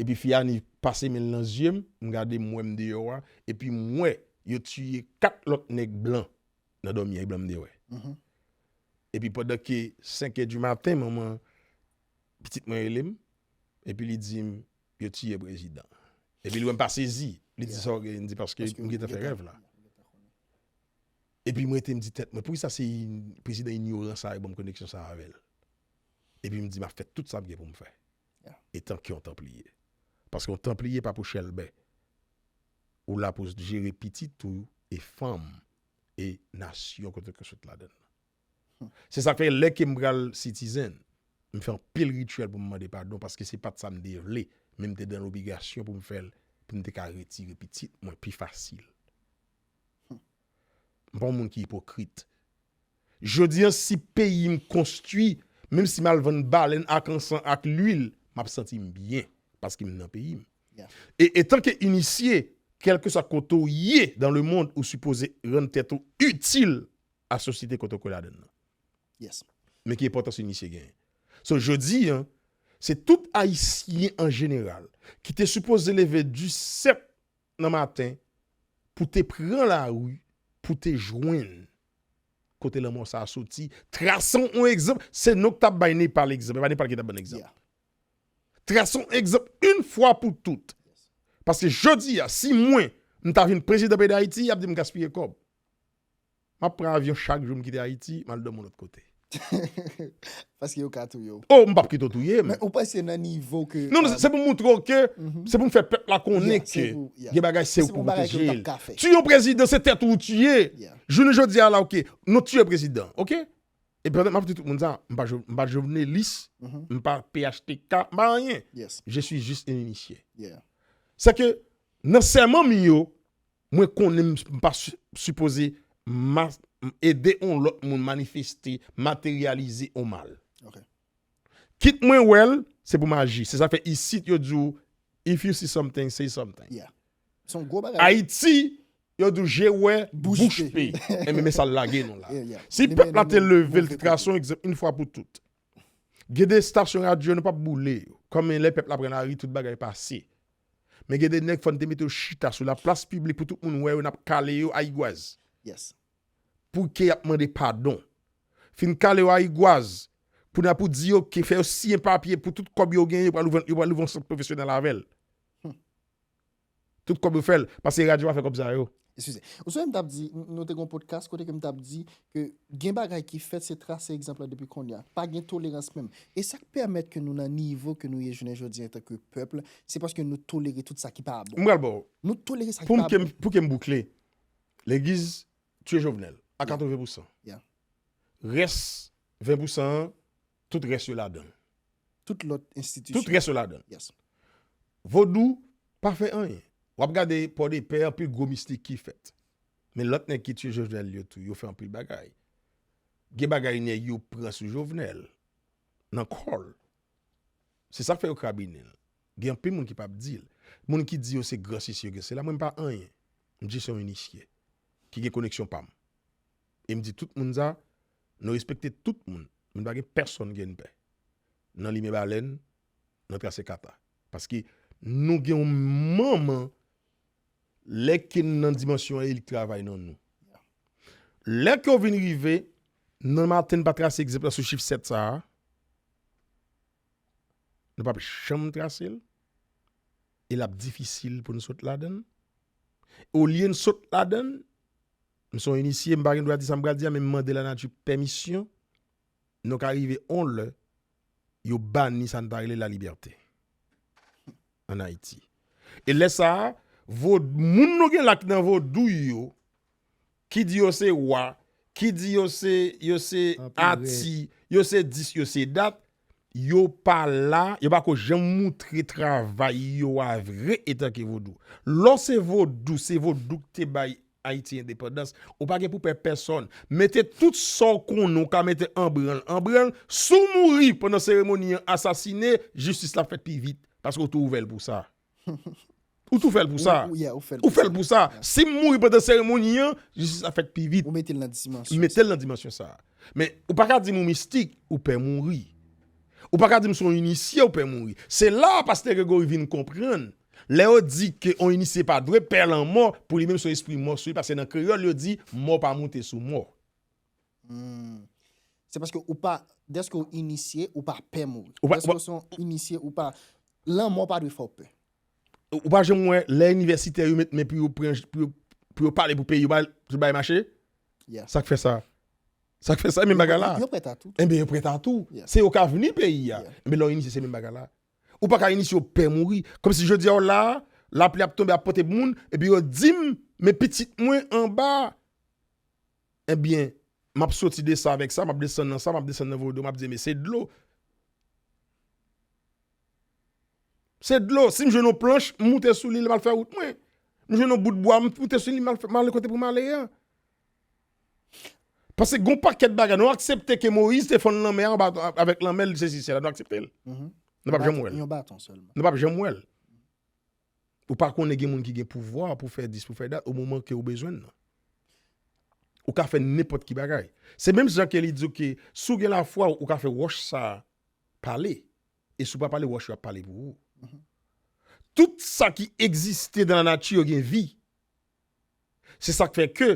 Epi fi a ni pase men l nan zye m, m gade m wè m deyò a, epi m wè yo tiye kat lòt nèg blan nan dòmi a, e blan m te wè. Epi pandan ke senk è di maten, manman pitit mwen rele m, epi li di m, yo tiye prezidan. Epi li wè m pa sezi, li di sa w gen, m di paske m gentan fè rèv la. Epi m rete m di tèt mwen, poukisa se prezidan inyoran sa yo ban m koneksyon sa avè l? Epi m di m ap fè tout sa m gen pou m fè. Etanke yon tanpliye. Paske yon tanpliye pa pou chèlbè. Ou la pou jere pitit ou e fanm e nasyon kote ke sot ladan l. Se sa k fè lè ke m pral citizen, m fè anpil rityèl pou m mande padon paske se pa t sa m te vle, men m te nan lobligasyon pou m fè l, pou m te ka retire pitit mwen pi fasil. M pa yon moun ki ipokrit. Jodi a, si peyi m konstwi, menm si m al vann balèn ak ansan ak lwil, m ap santi m byen paske m nan peyi m. E etanke inisye, kèlkeswa kote w ye dans le monde, ou sipoze rann tèt ou itil a sosyete kote w kwè ladan l nan. Men ki enpòtans inisye genyen? So, jodi a, se tout Ayisyen an jeneral ki te sipoze leve disèt nan maten pou te pran lari, pou te jwenn kote lanmò sa a soti. Trase w yon egzanp, se nou k t ap bay Nepal egzanp, e pa Nepal ki t ap ban n egzanp. Trase yon egzanp yon fwa pou tout. Paske jodi a, si mwen, m ta vin prezidan peyi Dayiti, y ap di m gaspiye kòb. M ap pran avyon chak jou m kite Ayiti, m al dòmi yon lòt kote. Paske yo ka touye w. Oh, m p ap kite w touye m. Men ou panse nan nivo ke... Non, non, se pou m moutre w ke, se pou m fè pèp la konnen ke gen bagay se ou ki pou pwoteje l. Tiye yon prezidan, se tèt ou ou tiye. Jounen jodi a la, oke, nou tiye prezidan, oke? Epi m ap di tout moun sa, m pa, m pa jovenelis, m pa P H T K, m pa anyen. Je suis juste un initié. Se ke nan sèman m yo, mwen konnen m pa sipoze ma- ede yon lòt moun manifeste, materyalize yon mal. Ok. Kit mwen wè l, se pou m aji. Se sa fè isit yo di w, if you see something, say something. Yeah. Se yon gwo bagay. Ayiti, yo di w, je wè, Bouch bouch pe. pe. Enben, men sa l lage nou la. Yeah, yeah. Si Li pèp la mennen te nou leve l, move te trase kote. Yon egzanp, yon fwa pou tout. Gen de estasyon radyo, nou p ap boule yo. Kòm lè pèp la pran lari, tout bagay pase. Men gen de nèg fò n te mete yo chita sou laplas piblik pou tout moun wè yo, n ap kale yo ayigwaz. Yes. Pou ke y ap mande padon. Fin kale yo ayigwaz. Pou n ap di yo ke fè yo siyen papye pou tout kòb yo genyen, yo pral ouvri, yo pral ouvri yon sant pwofesyonèl avè l. Tout kòb yo fè l, paske radyo pa fè kòb sa yo. Eskize. Ou sonje m t ap di, n- nou te gen yon podcast kote ke m t ap di ke gen bagay ki fèt, se trase egzanp la depi kounye a. Pa gen tolerans menm. E sa k pèmèt ke nou nan nivo ke nou ye jounen jodi an antanke pèp, se paske nou tolere tout sa ki pa bon. M pral ba w. Nou tolere sa ki Pou m pa ke bon. m- pou ke m boukle. Legliz tiye Jovenel a katreven pousan. Yeah. Rès ven pousan an, tout rès yo ladan l. Tout lòt enstitisyon. Tout rès yo ladan l. Yes. Vodou pa fè anyen. W ap gade Pòdepè, anpil gwo mistik ki fèt. Men lòt nèg ki tiye Jovenel yo tou, yo fè anpil bagay. Gen bagay nèg yo pran sou Jovenel. Nan kò l. Se sa k fè yo krabinen l. Gen anpil moun ki p ap di l. Moun ki di yo se gran sesi, yo gen sela, mwen m pa anyen. M jis yon inisye. Ki gen koneksyon pa m. E m di tout moun sa, nou respekte tout moun. Men pa gen pèsonn gen pè. Nan limen balèn, nan trase kata. Paske nou gen yon manman, lè ke n nan dimansyon an, e li k travay nan nou. Lè ke w vin rive, nan maten n pa trase egzanp la sou chif sèt sa a, nou p ap janm trase l, e l ap difisil pou n sot ladan l. Olye n sot ladan l, m se yon inisye, m pa gen dwa di sa m pral di a, men m mande lanati pèmisyon, nou ka rive yon lè, yo bani sa n ta rele lalibète ann Ayiti. E lè sa a, vo- moun nou gen la ki nan vodou yo, ki di yo se wa, ki di yo se yo se Anperè. Ati, yo se dis, yo se dat, yo pa la, yo pa ko janm moutre travay yo a vre etanke vodou. Lè w se vodou, se vodou ki te bay Ayiti endepandans, ou pa gen pou pè pèsonn. Mete tout sa w konnen w ka mete an branl, an branl. Si w mouri pandan seremoni an, asasine, jistis la fèt pi vit. Paske w te ouvè l pou sa. Ou tou fè l pou sa. Ou, ou, yeah, ou fè l Ou fè l pou sa. Si m mouri pandan seremoni an, jistis la fèt pi vit. Ou mete l nan dimansyon. Mete l nan dimansyon sa. Men ou pa ka di m ou mistik, ou pè mouri. Ou pa ka di m se yon inisye, ou pè mouri. Se la a pastè Gregory vin konprann. Lè yo di ke yon inisye pa dwe pè lanmò, pou li menm se yon espri mò sou li, paske nan kreyòl yo di mò pa moute sou mò. Hmm. Se paske ou pa, dèske ou inisye, ou pa pè mouri. Ou pa- Dèske ou se yon inisye, ou pa, lanmò pa dwe fè w pè. Ou pa janm wè lè inivèsitè yo met men pou yo pran, pou yo, pou yo pale pou peyi yo, ba- pou bay mache? Yeah. Sa k fè sa? Sa k fè sa, menm bagay la. Yo prèt a tout. Enben, yo prèt a tout. Yeah. Se yo ka vini peyi a. Yeah. Enben, lè w inisye, se menm bagay la. Ou pa ka inisye, w pè mouri. Kòmsi jodi a w la, lapli ap tonbe, ap pote moun, epi yo di m, men pitit mwen anba. Enben, m ap soti de sa avèk sa, m ap desann nan sa, m ap desann nan vodou, m ap di, men se dlo. Se dlo. Si m jwenn yon planch, m moute sou li, m al fè wout mwen. M jwenn yon bout bwa, m moute sou li, m al fè- m ale kote pou m ale a. Paske gon pakèt bagay, nou aksepte ke Moyiz te fann lanmè a anba avèk lanmè, l sezi syèl la, nou aksepte l. Mhm. Nou p ap janm wè l. Yon baton sèlman. Nou p ap janm wè l. Ou pa konnen gen moun ki gen pouvwa pou fè dis, pou fè dat, o moman ke ou bezwen l nan. Ou ka fè nenpòt ki bagay. Se menm jan ke li di w ke si w gen lafwa, ou ka fè wòch sa a pale. E si w pa pale, wòch yo ap pale pou ou. Tout sa ki egziste nan lanati yo gen vi. Se sa k fè ke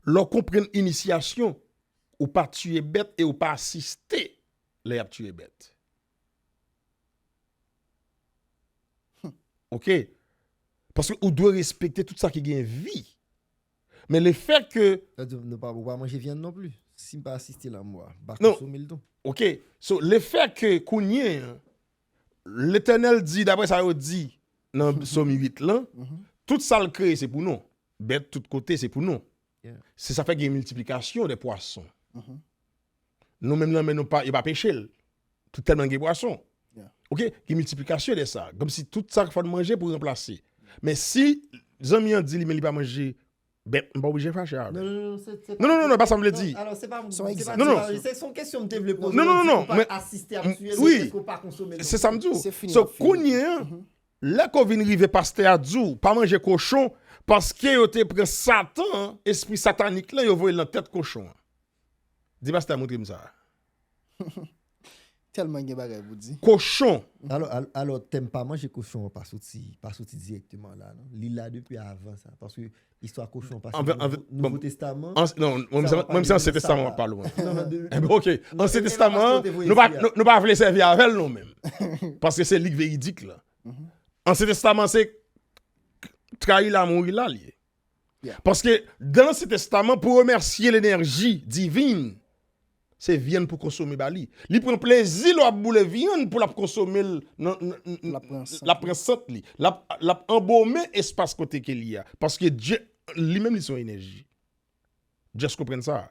lè w konprann inisyasyon, ou pa tiye bèt e ou pa asiste lè y ap tiye bèt. Oke? Paske ou dwe respekte tout sa ki gen vi. Men lefèt ke Sa di nou pa, ou pa manje vyann non pli. Si m pa asiste lanmò a, m pa Non. konsome l tou. Oke? So, lefèt ke kounye an, Letènèl di, daprè sa yo di nan Sòm uit lan, tout sa l kreye se pou nou. Bèt tout kote se pou nou. Yeah. Se sa fè gen miltiplikasyon de pwason. Mhm. Nou menm lanmè nou pa, yo pa peche l. Tout tèlman gen pwason. Yeah. Oke? Gen miltiplikasyon de sa. Kòmsi tout sa k fò n manje pou ranplase. Men si zanmi an di li, men li pa manje Ben, m pa oblije fache avè l. Non, non, non, se, se Non, non, non, non, pa sa m vle di. Alò, se pa, Se yon se pa, egzanp. Non, non, non. Se, se yon kesyon m te vle poze. Non, non, non, non, se pa men asiste ap m, tye l, wi, se pa konsome l non. Se sa m di w. Se fini, So, l ap fini. Kounye a, lè ke w vin rive, pastè a di w, pa manje kochon, paske yo te pran Satan, espri satanik lan, yo voye l nan tèt kochon an. Di pastè a montre m sa. Tèlman gen bagay pou di. Kochon. Alò, al-, alò, tèm pa manje kochon an pa soti, pa soti dirèkteman la, non. Li la depi avan sa. Paske istwa kochon an pase Anvè, nan anvè, Nouvo, bon, Nouvo Testaman. An, non, mwen, sa mwen, mwen, se Ansyen Testaman w ap pale, wi. Non, non, de, Ok, Ansyen Testaman an, nou pa, nou, nou pa vle sèvi avè l, non, menm. Paske se li k veridik la. Ansyen Testaman, se trayi la, mouri la, li ye. Paske, dan Ansyen Testaman, pou remèsye lenèji divin, se vyann pou konsome ba li. Li pran plezi lè w ap boule vyann pou l ap konsome l nan, nan, nan, L ap pran sant. L ap pran sant li. L ap, l ap anbome espas kote ke li a. Paske Dye, li menm, li se yon enèji. Just konprann sa.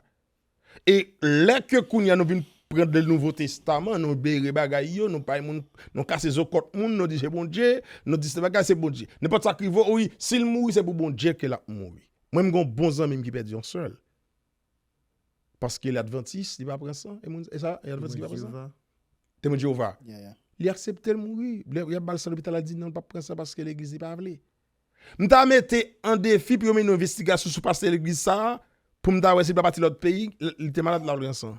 E lè ke kounye a nou vin pran de Nouvo Testaman, nou bere bagay yo, nou bay moun, nou kase zo kòt moun, nou di se Bondye, nou di se bagay se Bondye. Nenpòt sa k rive, wi, si l mouri, se pou Bondye ke l ap mouri. Mwen, m gen yon bon zanmi m ki pèdi yon sè l. Paske li advantis, li pa pran san. E moun, e sa, e advantis ki pa pran san? Temwen Jewova. Temwen Jewova. Yeah, yeah. Li aksepte l mouri. Lè y ap ba l san lopital la, li di non, l p ap pran san paske legliz li pa vle. M ta mete an defi pou yo mennen yon envestigasyon sou pastè legliz sa a, pou m ta wè si l pa pati lòt peyi, l-, li te malad la, l pran san.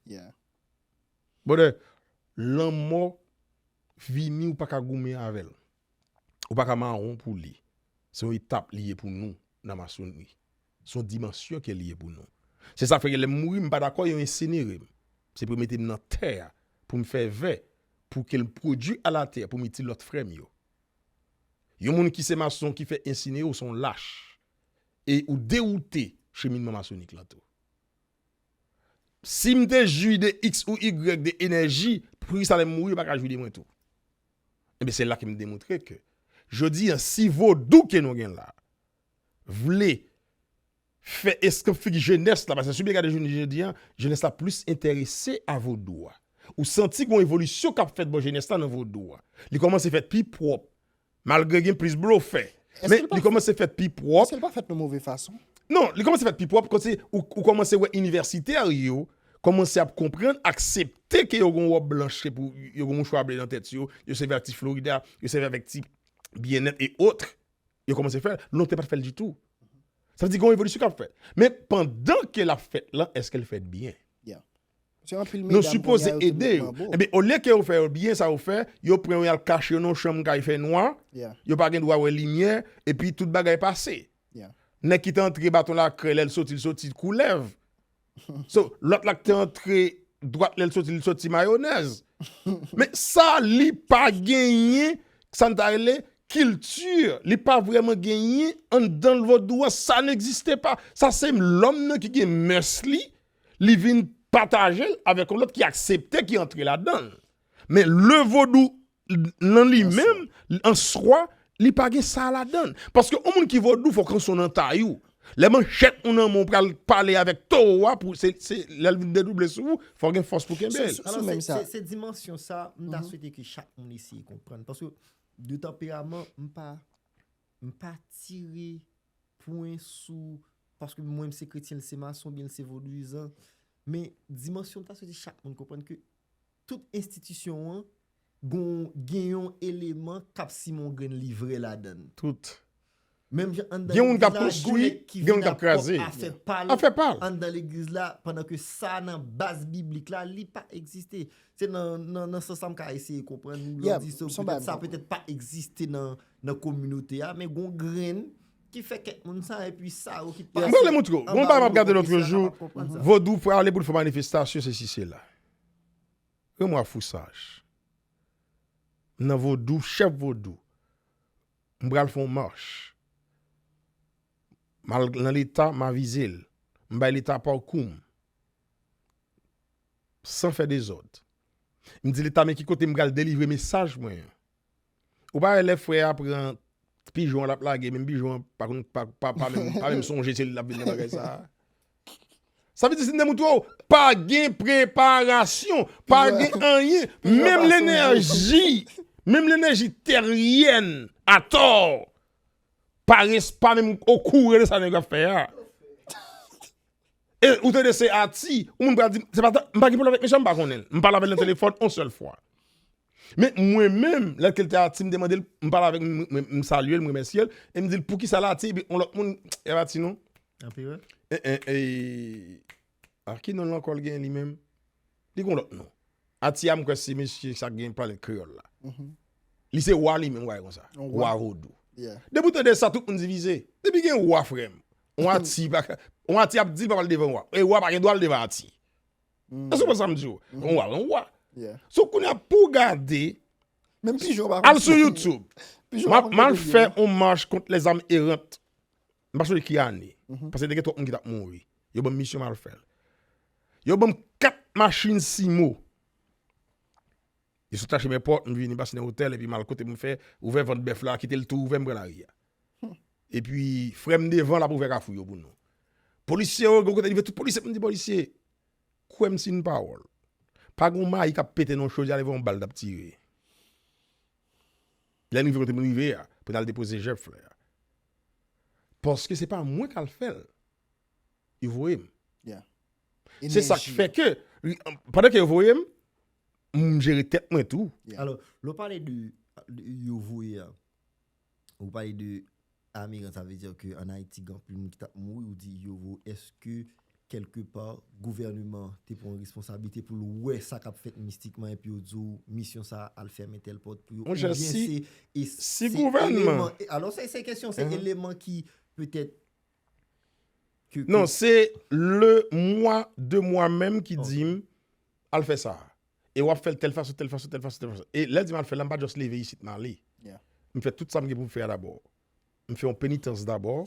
Yeah. Brother, lanmò vini, ou pa ka goumen avè l. Ou pa ka mawon pou li. Se yon etap li ye pou nou nan masonri. Se yon dimansyon ke li ye pou nou. Se sa fè ke lè m mouri, m pa dakò yo ensinere m. Se pou yo mete m nan tè a, pou m fè vè, pou ke l pwodui alatè, pou m itil lòt frè m yo. Yon moun ki se mason, ki fè ensinere w, se yon lach. E ou dewoute cheminman masonik lan tou. Si m te jwi de X ou Y de enèji, poukisa lè m mouri, yo pa ka jwi de mwen tou? Ebyen, se la ke m demontre ke, jodi a, si vodou ke nou gen la, vle fè eskanp figi jenès la, paske si w byen gade jounen jodi a, jenès la plis enterese a vodou a. Ou santi gen yon evolisyon k ap fèt bò jenès la nan vodou a. Li kòmanse fèt pi pwòp, malgre gen plis blofè. Men li kòmanse fèt pi pwòp. Èske l pa fèt nan move fason? Non, li kòmanse fèt pi pwòp, kote ou, ou kòmanse wè inivèsitè yo kòmanse ap konprann, aksepte ke yo gen wòb blanch, se pou yo gen mouchwa ble nan tèt yo, yo sèvi ak ti Florida, yo sèvi avèk ti Bien-être et autres. Yo kòmanse fè l, lontan yo pa t fè l ditou. Sa vle di gen yon evolisyon k ap fèt. Men pandan ke l ap fèt lan, èske l fèt byen? Yeah. Se anpil medam kounye a yo te met manbo. Nou sipoze ede yo. Ebyen, olye ke yo fè yo byen, sa yo fè, yo pran yo, y al kache yo nan yon chanm kay fè nwa, yo pa gen dwa wè limyè, epi tout bagay pase. Yeah. Nèg ki te antre baton lakrè, lè l soti, l soti koulèv. So, lòt la ki te antre dwat, lè l soti, li soti mayonèz. Men sa, li pa genyen, sa n ta rele kilti, li pa vrèman genyen anndan l vodou an, sa n'existe pas. Sa se lòm nan ki gen mès li, li vin pataje l avèk yon lòt ki aksepte, ki antre ladan l. Men le vodou nan li menm, an swa, li pa gen sa ladan l. Paske yon moun ki vodou, fòk ranson nan tay ou. Lè manchèt ou nan men w pral pale avèk towo a, pou, se, se, lè l vin dedouble sou ou, fò gen fòs pou kenbe l. Sou, sou, sou menm sa. Se, se dimansyon sa, m ta swete ke chak moun eseye konprann. Paske de tanperaman, m pa, m pa tire pwen sou, paske mwen, m se kretyen, l se mason, oubyen l se vodouyizan. Men dimansyon m ta swete chak moun konprann ke tout enstitisyon an gon, gen yon eleman k ap simen yon grenn livrè ladan l. Tout. Menm jan anndan legliz la, gon nèg ki vin ap pwòp afè pa l anndan legliz la, pandan ke sa nan baz biblik la, li pa egziste. Se nan, nan, nan sans sa m ka eseye konprann ou lè w di sa, petèt sa petèt pa egziste nan, nan kominote a, men gon grenn ki fè kèk moun sa, epi sa yo ki pase anba vodou, sa pa konprann sa. Vodou prale pou l fè manifestasyon, sesi, sela. Rann mwen a fousaj. M nan vodou, chèf vodou. M pral fè yon mach. M al nan Leta, m avize l. M bay Leta pakou m. San fè dezòd. M di Leta, men ki kote m pral delivre mesaj mwen an. Ou pa wè lè frè a pran pijon an l ap lage, menm pijon an pa konn, pa, pa, pa menm, pa menm sonje se li l ap vin nan bagay sa a. Sa vle di, si m te moutre w, pa gen preparasyon, pa gen anyen. Menm lenèji, menm lenèji tèryèn, atò, Paris pa menm okouran de sa nèg ap fè a. E ou tande se Ati, ou moun pral di, se pa ta- m pa gen pwoblèm avèk mesye, m pa konnen l. M pale avè l nan telefòn yon sèl fwa. Men mwen menm, lè ke l te Ati, m te mande l, m pale avèk m, m, m salye l, m remèsye l, e m di l, "Poukisa l Ati, epi yon lòt moun, e pa Ati non?" Anpi wè. E, e, e, a ki non l ankò l gen li menm? Li gen yon lòt non. Ati a, m kwè se mesye sa k gen planèt kreyòl la. Li se wa li menm, w a konsa. Yon wa. Wa vodou. Yeah. Depi w tande sa, tout moun divize. Depi gen wa, frè m. Yon Ati, pa ka- yon Ati ap di l pa pral devan wa. E wa pa gen dwa al devan Ati. Èske w konprann sa m di w? Yon wa, yon wa. Yeah. So, kounye a, pou w gade, Menm Pijon pa al konn sou YouTube. Pijon pa konn kote l ye. M al fè yon mach kont lèzam eran. M pa sonje ki ane. Paske te gen twòp moun ki t ap mouri. Yo ban m misyon m al fè l. Yo ban m kat machin simo. Yo sot chache m èpòt, m vini pase nan otèl, epi m al kote m fè, ouvè vant bèf la, kite l tou ouvè, m pran lari a. Epi, frè m devan, l ap ouvè kafou yo pou nou. Polisye yo, gen kote rive, tout polisye, m di polisye, kwè m si yon pawòl. Pa gen yon mayi k ap pete nan chodyè, leve yon bal t ap tire. Lè n rive kote m rive a, pou n al depoze jèf la. Paske se pa mwen k al fè l. Yo voye m. Yeah. Se sa k fè ke, pandan ke yo voye m, m jere tèt mwen tou. Yeah. Alò, lè w pale de, de yo voye a, ou pale de Amiran, sa vle di ke ann Ayiti, gen anpil moun ki t ap mouri, ou di yo voye. Èske, kèlkepa, gouvèneman te pran responsablite pou l wè sa k ap fèt mistikman, epi yo di w, misyon sa a, al fèmen tèl pòt pou yo? Monchè, oubyen si, se, e si se gouvènman eleman, e, alò, se, se kesyon, se eleman ki petèt ke, non, ke se le mwa, de mwa menm ki di m, al fè sa. E w ap fè l tèl fason, tèl fason, tèl fason, tèl fason. E lè l di m al fè l la, m pa just leve isit, m ale. Yeah. M fè tout sa m gen pou m fè a dabò. M fè yon penitans dabò.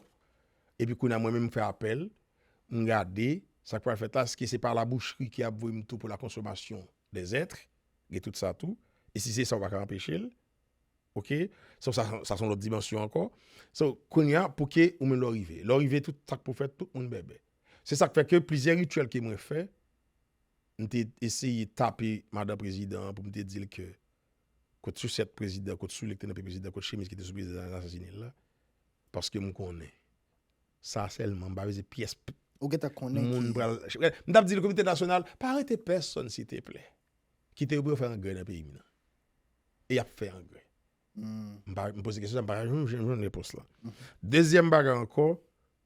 Epi kounye a, mwen menm, m fè apèl. M gade sa k pral fèt la. Èske se pa labouchri ki ap voye m tou pou la consommation des êtres? Gen tout sa tou. E si se sa, ou pa ka anpeche l. Ok? So, sa, sa se yon lòt dimansyon ankò. So, kounye a, pou ke ou menm lè w rive. Lè w rive, tout sa k pou fèt, tout moun bèbè. Se sa k fè ke plizyè rityèl ke mwen fè, m te eseye tape madan prezidan an pou m te di l ke kot sousèt prezidan, kot soulye ki te nan pye prezidan, kot chemiz ki te sou prezidan an, asasinen l la. Paske m konnen. Sa sèlman, m pa bezwen pyès p-, ou gentan konnen moun ki pral, m t ap di l komite nasyonal, pa arete pèsonn, silteplè. Kite yo pou yo fè angrè nan peyi m nan. E y ap fè angrè. M pa, m poze kesyon sa, m pa ka jwenn, jwenn, jwenn repons la. Dezyèm bagay ankò,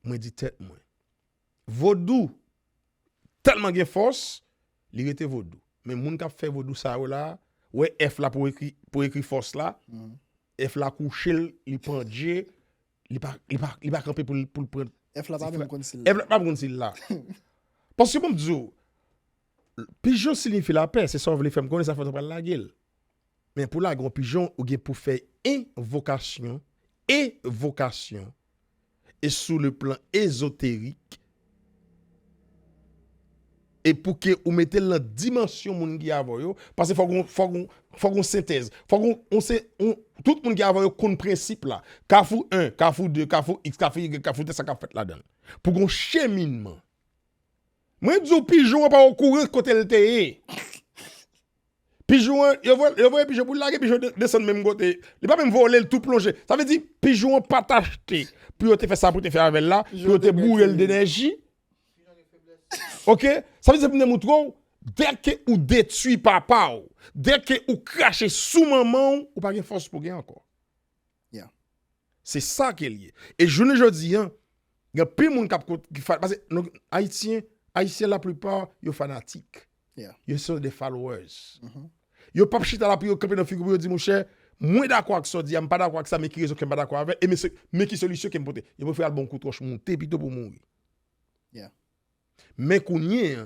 mwen di tèt mwen, vodou tèlman gen fòs, li rete vodou. Men moun k ap fè vodou sa yo la, wè F la pou ekri, pou ekri fòs la, F la kouche l, li pandje, li pa, li pa, li pa kanpe pou l, pou l pran. F la pa menm konn si l la. F la pa konn si l la. Paske bon, m di w, pijon siyifi lapè, se sa w vle fè m konnen, sa fè w pral lage l. Men pou lage yon pijon, ou gen pou fè envokasyon, envokasyon, e sou le plan ezoterik, e pou ke ou mete l nan dimansyon moun ki avè w yo, paske fòk gon, fòk gon, fòk gon sentèz, fòk gon, on se, on, tout moun ki avè w yo konn prensip la. Kafou en, Kafou de, Kafou X, Kafou Y, Kafou Z, sa k ap fèt ladan l. Pou gon cheminman. Mwen di w, pijon an pa okouran kote l te ye. Pijon an, yo voye, yo voye pijon pou l lage, pijon de-, desann menm kote. Li pa menm vole l tou plonje. Sa vle di, pijon an pa t achte pou yo te fè sa pou te fè avè l la, pou yo te boure l d enèji. Ok? Sa vle di, se pou m te moutre w, dèke ou detwi papa w, dèke ou krache sou manman w, ou pa gen fòs pou gen ankò. Yeah. Se sa ke l ye. E jounen jodi an, gen anpil moun k ap kont-, ki fa-, paske nou, Ayisyen, Ayisyen laplipa, yo fanatik. Yeah. Yo se de followers. Yo p ap chita la pou yo kanpe nan figi w pou yo di, "Monchè, mwen dakò ak sa w di a, m pa dakò ak sa, men ki rezon ke m pa dakò avè l, e men se, men ki solisyon ke m pote." Yo prefere al ba w kout wòch moute pito pou w mouri. Yeah. Men kounye a,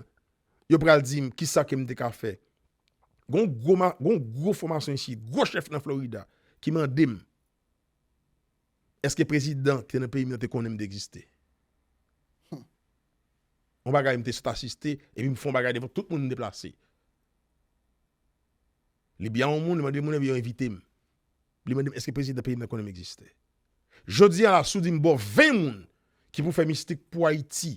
yo pral di m, "Kisa ke m te ka fè?" Gon gwo ma-, gon gwo fòmasyon isit, gwo chèf nan Florida, ki mande m, "Èske prezidan ki te nan peyi m nan te konnen m te egziste?" Yon bagay m te sot asiste, epi m fè yon bagay devan tout moun m deplase. Li byen yon moun, li mande moun, epi yo envite m. Li mande m, "Èske prezidan peyi m nan konnen m egziste?" Jodi a la, si w di m ba w ven moun ki pou fè mistik pou Ayiti,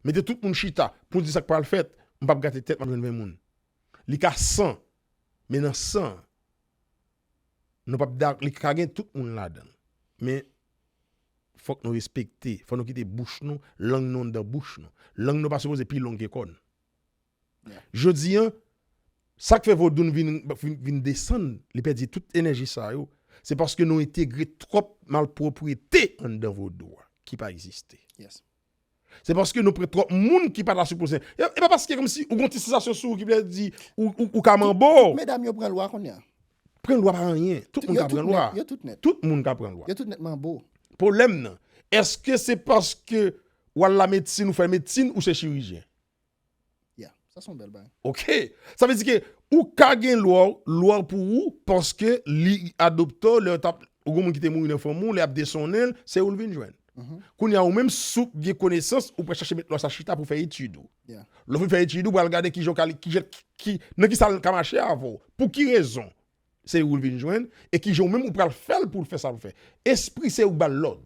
mete tout moun chita pou di sa k pral fèt, m p ap gate tèt, m ap jwenn ven moun. Li ka san, men nan san an, nou p ap da-, li ka gen tout moun ladan l. Men, fòk nou respekte, fòk nou kite bouch nou, lang nou anndan bouch nou. Lang nou pa sipoze pi long ke kò n. Jodi an, sa k fè vodoun vin, vin, vin desann, li pèdi tout enèji sa yo, se paske nou entegre twòp malpwoprete anndan vodou a, ki pa egziste. Se paske nou pran twòp moun ki pa ta sipoze. E, e pa paske kòmsi ou gon ti sansasyon sou ou ki vle di ou, ou, ou ka manbo. Tout medam yo pran lwa kounye a. Pran lwa pa anyen. Tout moun ka pran lwa. Yo tout nèt. Tout moun ka pran lwa. Yo tout nèt manbo. Pwoblèm nan, èske se paske w al lamedsin, ou fè medsin, ou se chirijyen? Yeah, sa se yon bèl bagay. Ok. Sa vle di ke ou ka gen lwa, lwa pou ou, paske li adopte w, lè w t ap, ou gen moun ki te mouri nan fanmi w, lè y ap desonnen l, se ou l vin jwenn. Kounye a, ou menm, si w gen konesans, ou pral chache met lwa sa chita pou fè etid ou. Lè w fin fè etid ou, pral gade kijan w ka, kijan, ki, nan ki sa l ka mache avè w. Pou ki rezon? Se ou l vin jwenn, e kijan ou menm ou pral fè l pou l fè sa l fè. Espri se ou k ba l lòd.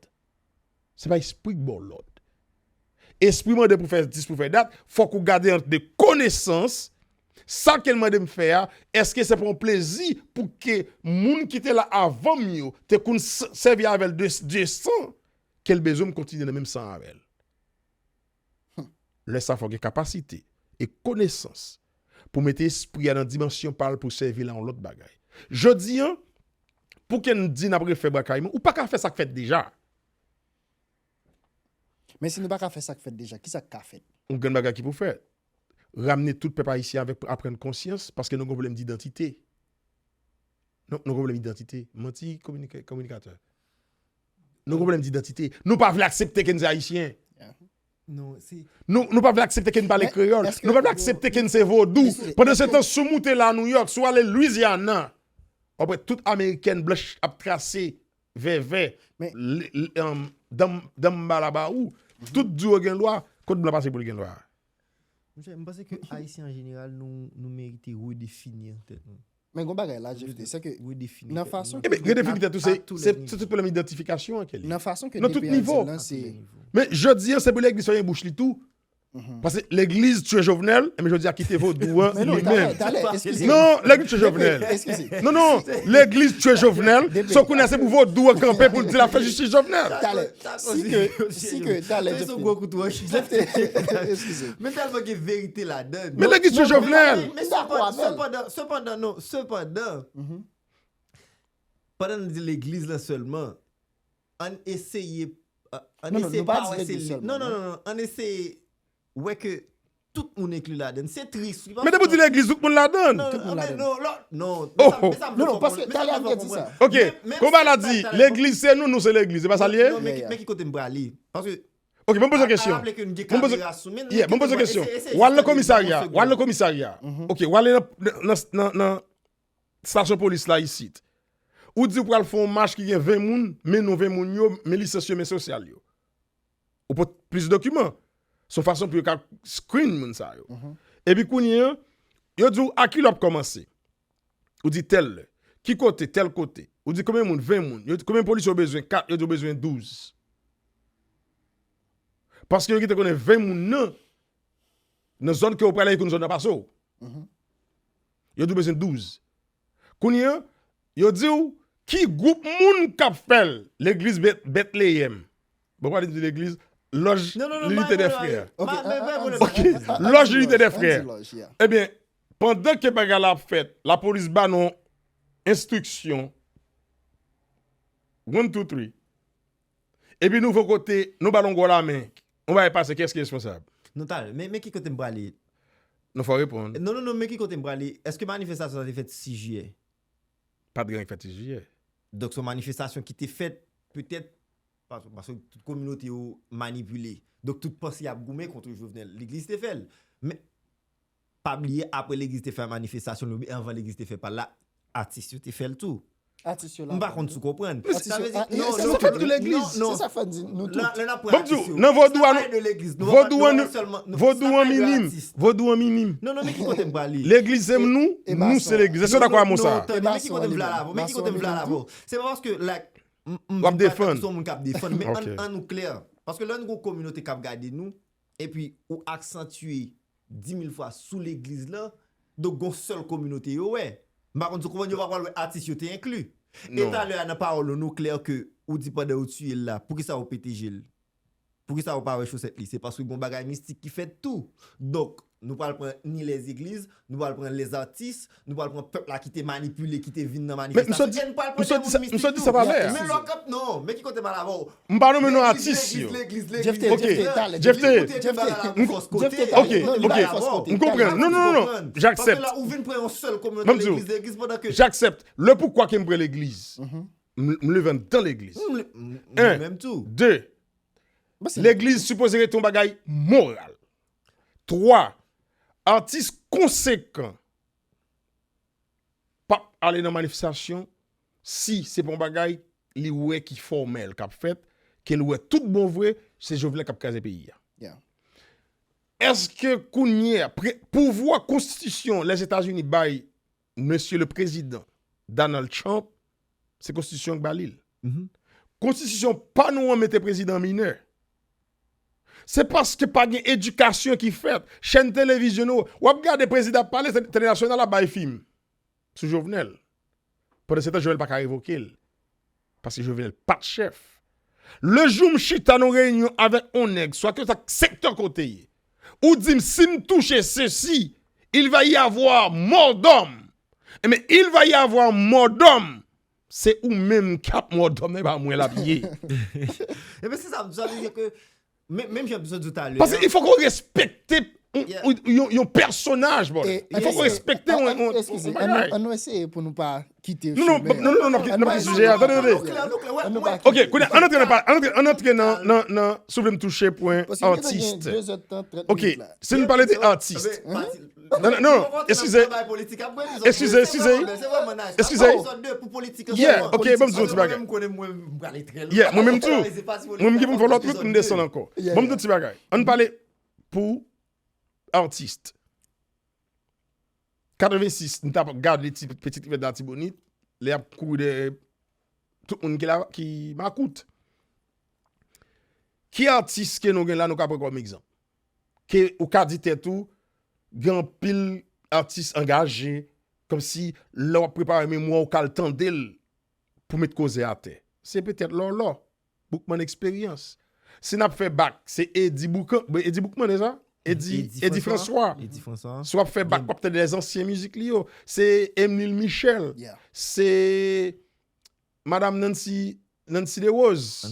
Se pa espri k ba w lòd. Espri mande pou fè dis, pou fè dat, fòk ou gade ant de konesans, sa ke l mande m fè a, èske se pa yon plezi pou ke moun ki te la avan m yo te konn s-, sèvi avè l de, de san ke l bezwen m kontinye nan menm san avè l? Lè sa fòk gen kapasite e konesans pou mete espri a nan dimansyon pa l pou sèvi l a yon lòt bagay. Jodi an, pou ke n di n ap refè bwa kayiman, ou pa ka fè sa k fèt deja. Men si nou pa ka fè sa k fèt deja, ki sa k ka fèt? Yon grenn bagay ki pou fèt. Ramne tout pèp ayisyen avèk aprann konsyans, paske nou gen pwoblèm didantite. Non, nou gen pwoblèm idantite. Manti kominika-, kominikatè. Nou gen pwoblèm didantite. Nou pa vle aksepte ke n se ayisyen. Nou, nou pa vle aksepte ke n pale kreyòl. Nou pa vle aksepte ke n se vodou. Pandansetan, si w moute la Nouyòk, si w ale Lwizyana, w ap wè tout amerikèn blanch ap trase vèvè, danm, danm balabaou, tout di yo gen lwa, kot blan pase pou l gen lwa? Monchè, m panse ke Ayisyen an jeneral, nou, nou merite redefini tèt nou. Men gon bagay la, Jefte, se ke nan fason ke... Ebyen, redefini tèt ou, se, se tout pwoblèm idantifikasyon an ke li ye. Nan fason ke nan tout nivo. Men jodi an, se pou legliz fèmen bouch li tou. Paske legliz tiye Jovenel, ebyen jodi a kite vodou an li menm. Non, legliz tiye Jovenel. Non, non, legliz tiye Jovenel, so kounye a se pou vodou an kanpe pou l di l ap fè jistis Jovenel. Si ke, si ke, talè, Jefte. Jefte, eskize. Men tèlman gen verite ladan. Men legliz tiye Jovenel. Men sepandan, sepandan, non, sepandan, pandan n di legliz lan sèlman, ann eseye, ann eseye pa wè se li. Non, non, non, non, ann eseye wè ke tout moun enkli ladan l. Se tris, wi. Men depi w di legliz, tout moun ladan l. Non, non, non, non, non, paske talè a m te di sa. Ok, konba la di, legliz se nou, nou se legliz. Se pa sa l ye? Men ki kote m prale? Paske Ok, ban m poze yon kesyon. Ban m poze, yeah, ban m poze yon kesyon. W al nan komisarya, w al nan komisarya. Ok, w ale nan, nan, nan, nan stasyon polis la isit. Ou di w pral fè yon mach ki gen ven moun, men non ven moun yo, men lisans yo, men sosyal yo. Ou pot plis dokiman. Se yon fason pou yo ka screen moun sa yo. Epi kounye an, yo di w a kilè w ap kòmanse. Ou di tèl lè. Ki kote? Tèl kote. Ou di konbyen moun? Ven moun. Yo di konbyen polisye w bezwen? Kat. Yo di w bezwen douz. Paske yo gentan konnen ven moun nan, nan zòn ke w prale, yo konn zòn nan pase w. Yo di w bezwen douz. Kounye an, yo di w ki gwoup moun k ap fè l. Legliz Bet-, Betleyèm. Bon, pa di legliz, lòj Linite dè Frè. Ok, lòj Linite dè Frè. Ebyen, pandan ke bagay la ap fèt, lapolis ba nou enstriksyon. One, two, three. Epi nou voye kote, nou ba l yon gwo lamen. Yon bagay pase, kiyès ki responsab? Nou talè, men, men ki kote m prale? Nou fò reponn. Non, non, non, men ki kote m prale? Èske manifestasyon sa te fèt sis jiyè? Pa t gen anyen k fèt sis jiyè. Donk, se yon manifestasyon ki te fèt, petèt, paske, paske tout kominote yo manipile. Donk, tout panse y ap goumen kont Jovenel. Legliz te fè l. Men, pa bliye, apre legliz te fè manifestasyon l, oubyen anvan legliz te fè pa l la, atis yo te fè l tou. Atis yo la. M pa konn si w konprann. Sa vle di, non, non, non, non. Se sa k fè n di nou tout. Lè n ap pran atis yo, nan vodou a, vodou an minim. Vodou an minim. Non, non, men ki kote m prale? Legliz se nou, nou se legliz. Èske w dakò ak mo sa a? Non, tande, men ki kote m vle al avè w? Men ki kote m vle al avè w? Se pa paske, like, m, m, w ap defann. Sou moun k ap defann, men ann, ann nou klè. Paske lè n gon kominote k ap gade nou, epi ou aksantye di mil fwa sou legliz lan, donk gon sèl kominote yo wè. M pa konn si w konprann, yo pa pral wè atis yo te enkli. E talè a nan pawòl ou, nou klè ke ou di pandan yo tiye l la, poukisa yo pete je l? Poukisa yo pa wè chosèt li? Se paske gon bagay mistik ki fèt tou. Donk, nou pral pran ni lèzegliz, nou pral pran lèzatis, nou pral pran pèp la ki te manipile, ki te vin nan manifestasyon. E nou pral pran de moun mistik tou. Men lock up non, men ki kote m al avè w? M pa nonmen non atis yo. Jeff T, Jeff T, talè. Jeff T. Ok, ok. M konprann. Non, non, non, non. J'accepte. Paske la ou vin pran yon sèl kominote legliz, legliz pandan ke... J'accepte. Le poukwa ke m pran legliz. M leve anndan legliz. Mwen menm tou. De, legliz sipoze rete yon bagay moral. Twa, atis konsekan p ap ale nan manifestasyon si se pa yon bagay li wè ki fòmèl k ap fèt, ke l wè tout bon vre se Jovenel k ap kraze peyi a. Èske kounye a, pouvwa konstitisyon Lèzetazini bay mesye le prezidan Donald Trump, se konstitisyon k ba li l. Konstitisyon pa nou an mete prezidan minè. Se paske pa gen edikasyon ki fèt. Chèn televizyon nou, w ap gade prezidan ap pale, tele nasyonal ap bay fim sou Jovenel. Pandan se tan, Jovenel pa ka revoke l. Paske Jovenel pa t chèf. Le jou m chita nan reyinyon avèk on nèg, swa ke sa sektè kote ye, ou di m si m touche sesi, il va y avoir mort d'homme. Ebyen, il va y avoir mort d'homme. Se ou menm k ap mò dòm nan, e pa mwen l ap ye. Ebyen, se sa m di w, sa vle di ke men- menm jan m di w talè a. Paske il faut qu'on respecte yon, yon, yon pèsonaj, brother. Il faut qu'on respecte yon, yon, eskize, yon bagay. Ann nou eseye pou nou pa kite chemen an. Non, non, non, n ap kite sijè a. Tande, tande. Ok, kounye a, ann antre nan, ann antre, ann antre nan, nan, nan, si w vle m touche pwen atis. Ok, si n pale de atis. Non, non, non, eskize. Eskize, eskize. Eskize. Yeah, ok, ban m di yon ti bagay. Yeah, mwen menm tou. Mwen menm ki pou m fè lòt wout, m desann ankò. Ban m di yon ti bagay. Ann pale pou atis. Katrevensis, m t ap gade ti pitit ki fèt Latibonit, lè y ap kouri dèyè tout moun ki la, ki makout. Ki atis ke nou gen la, nou ka pran kòm egzanp? Ke ou ka di tèt ou, gen anpil atis angaje, kòmsi lè w ap prepare memwa, ou ka al tande l pou met koze atè. Se petèt Lòlò, Boukman Eksperyans. Si n ap fè bak, se Edi Boukan, Edi Boukman, e sa? Edi, Edi Franswa. Si w ap fè bak, w ap tande lèzansyen mizik li yo. Se Emnil Michel. Se Madam Nancy, Nancy Derose.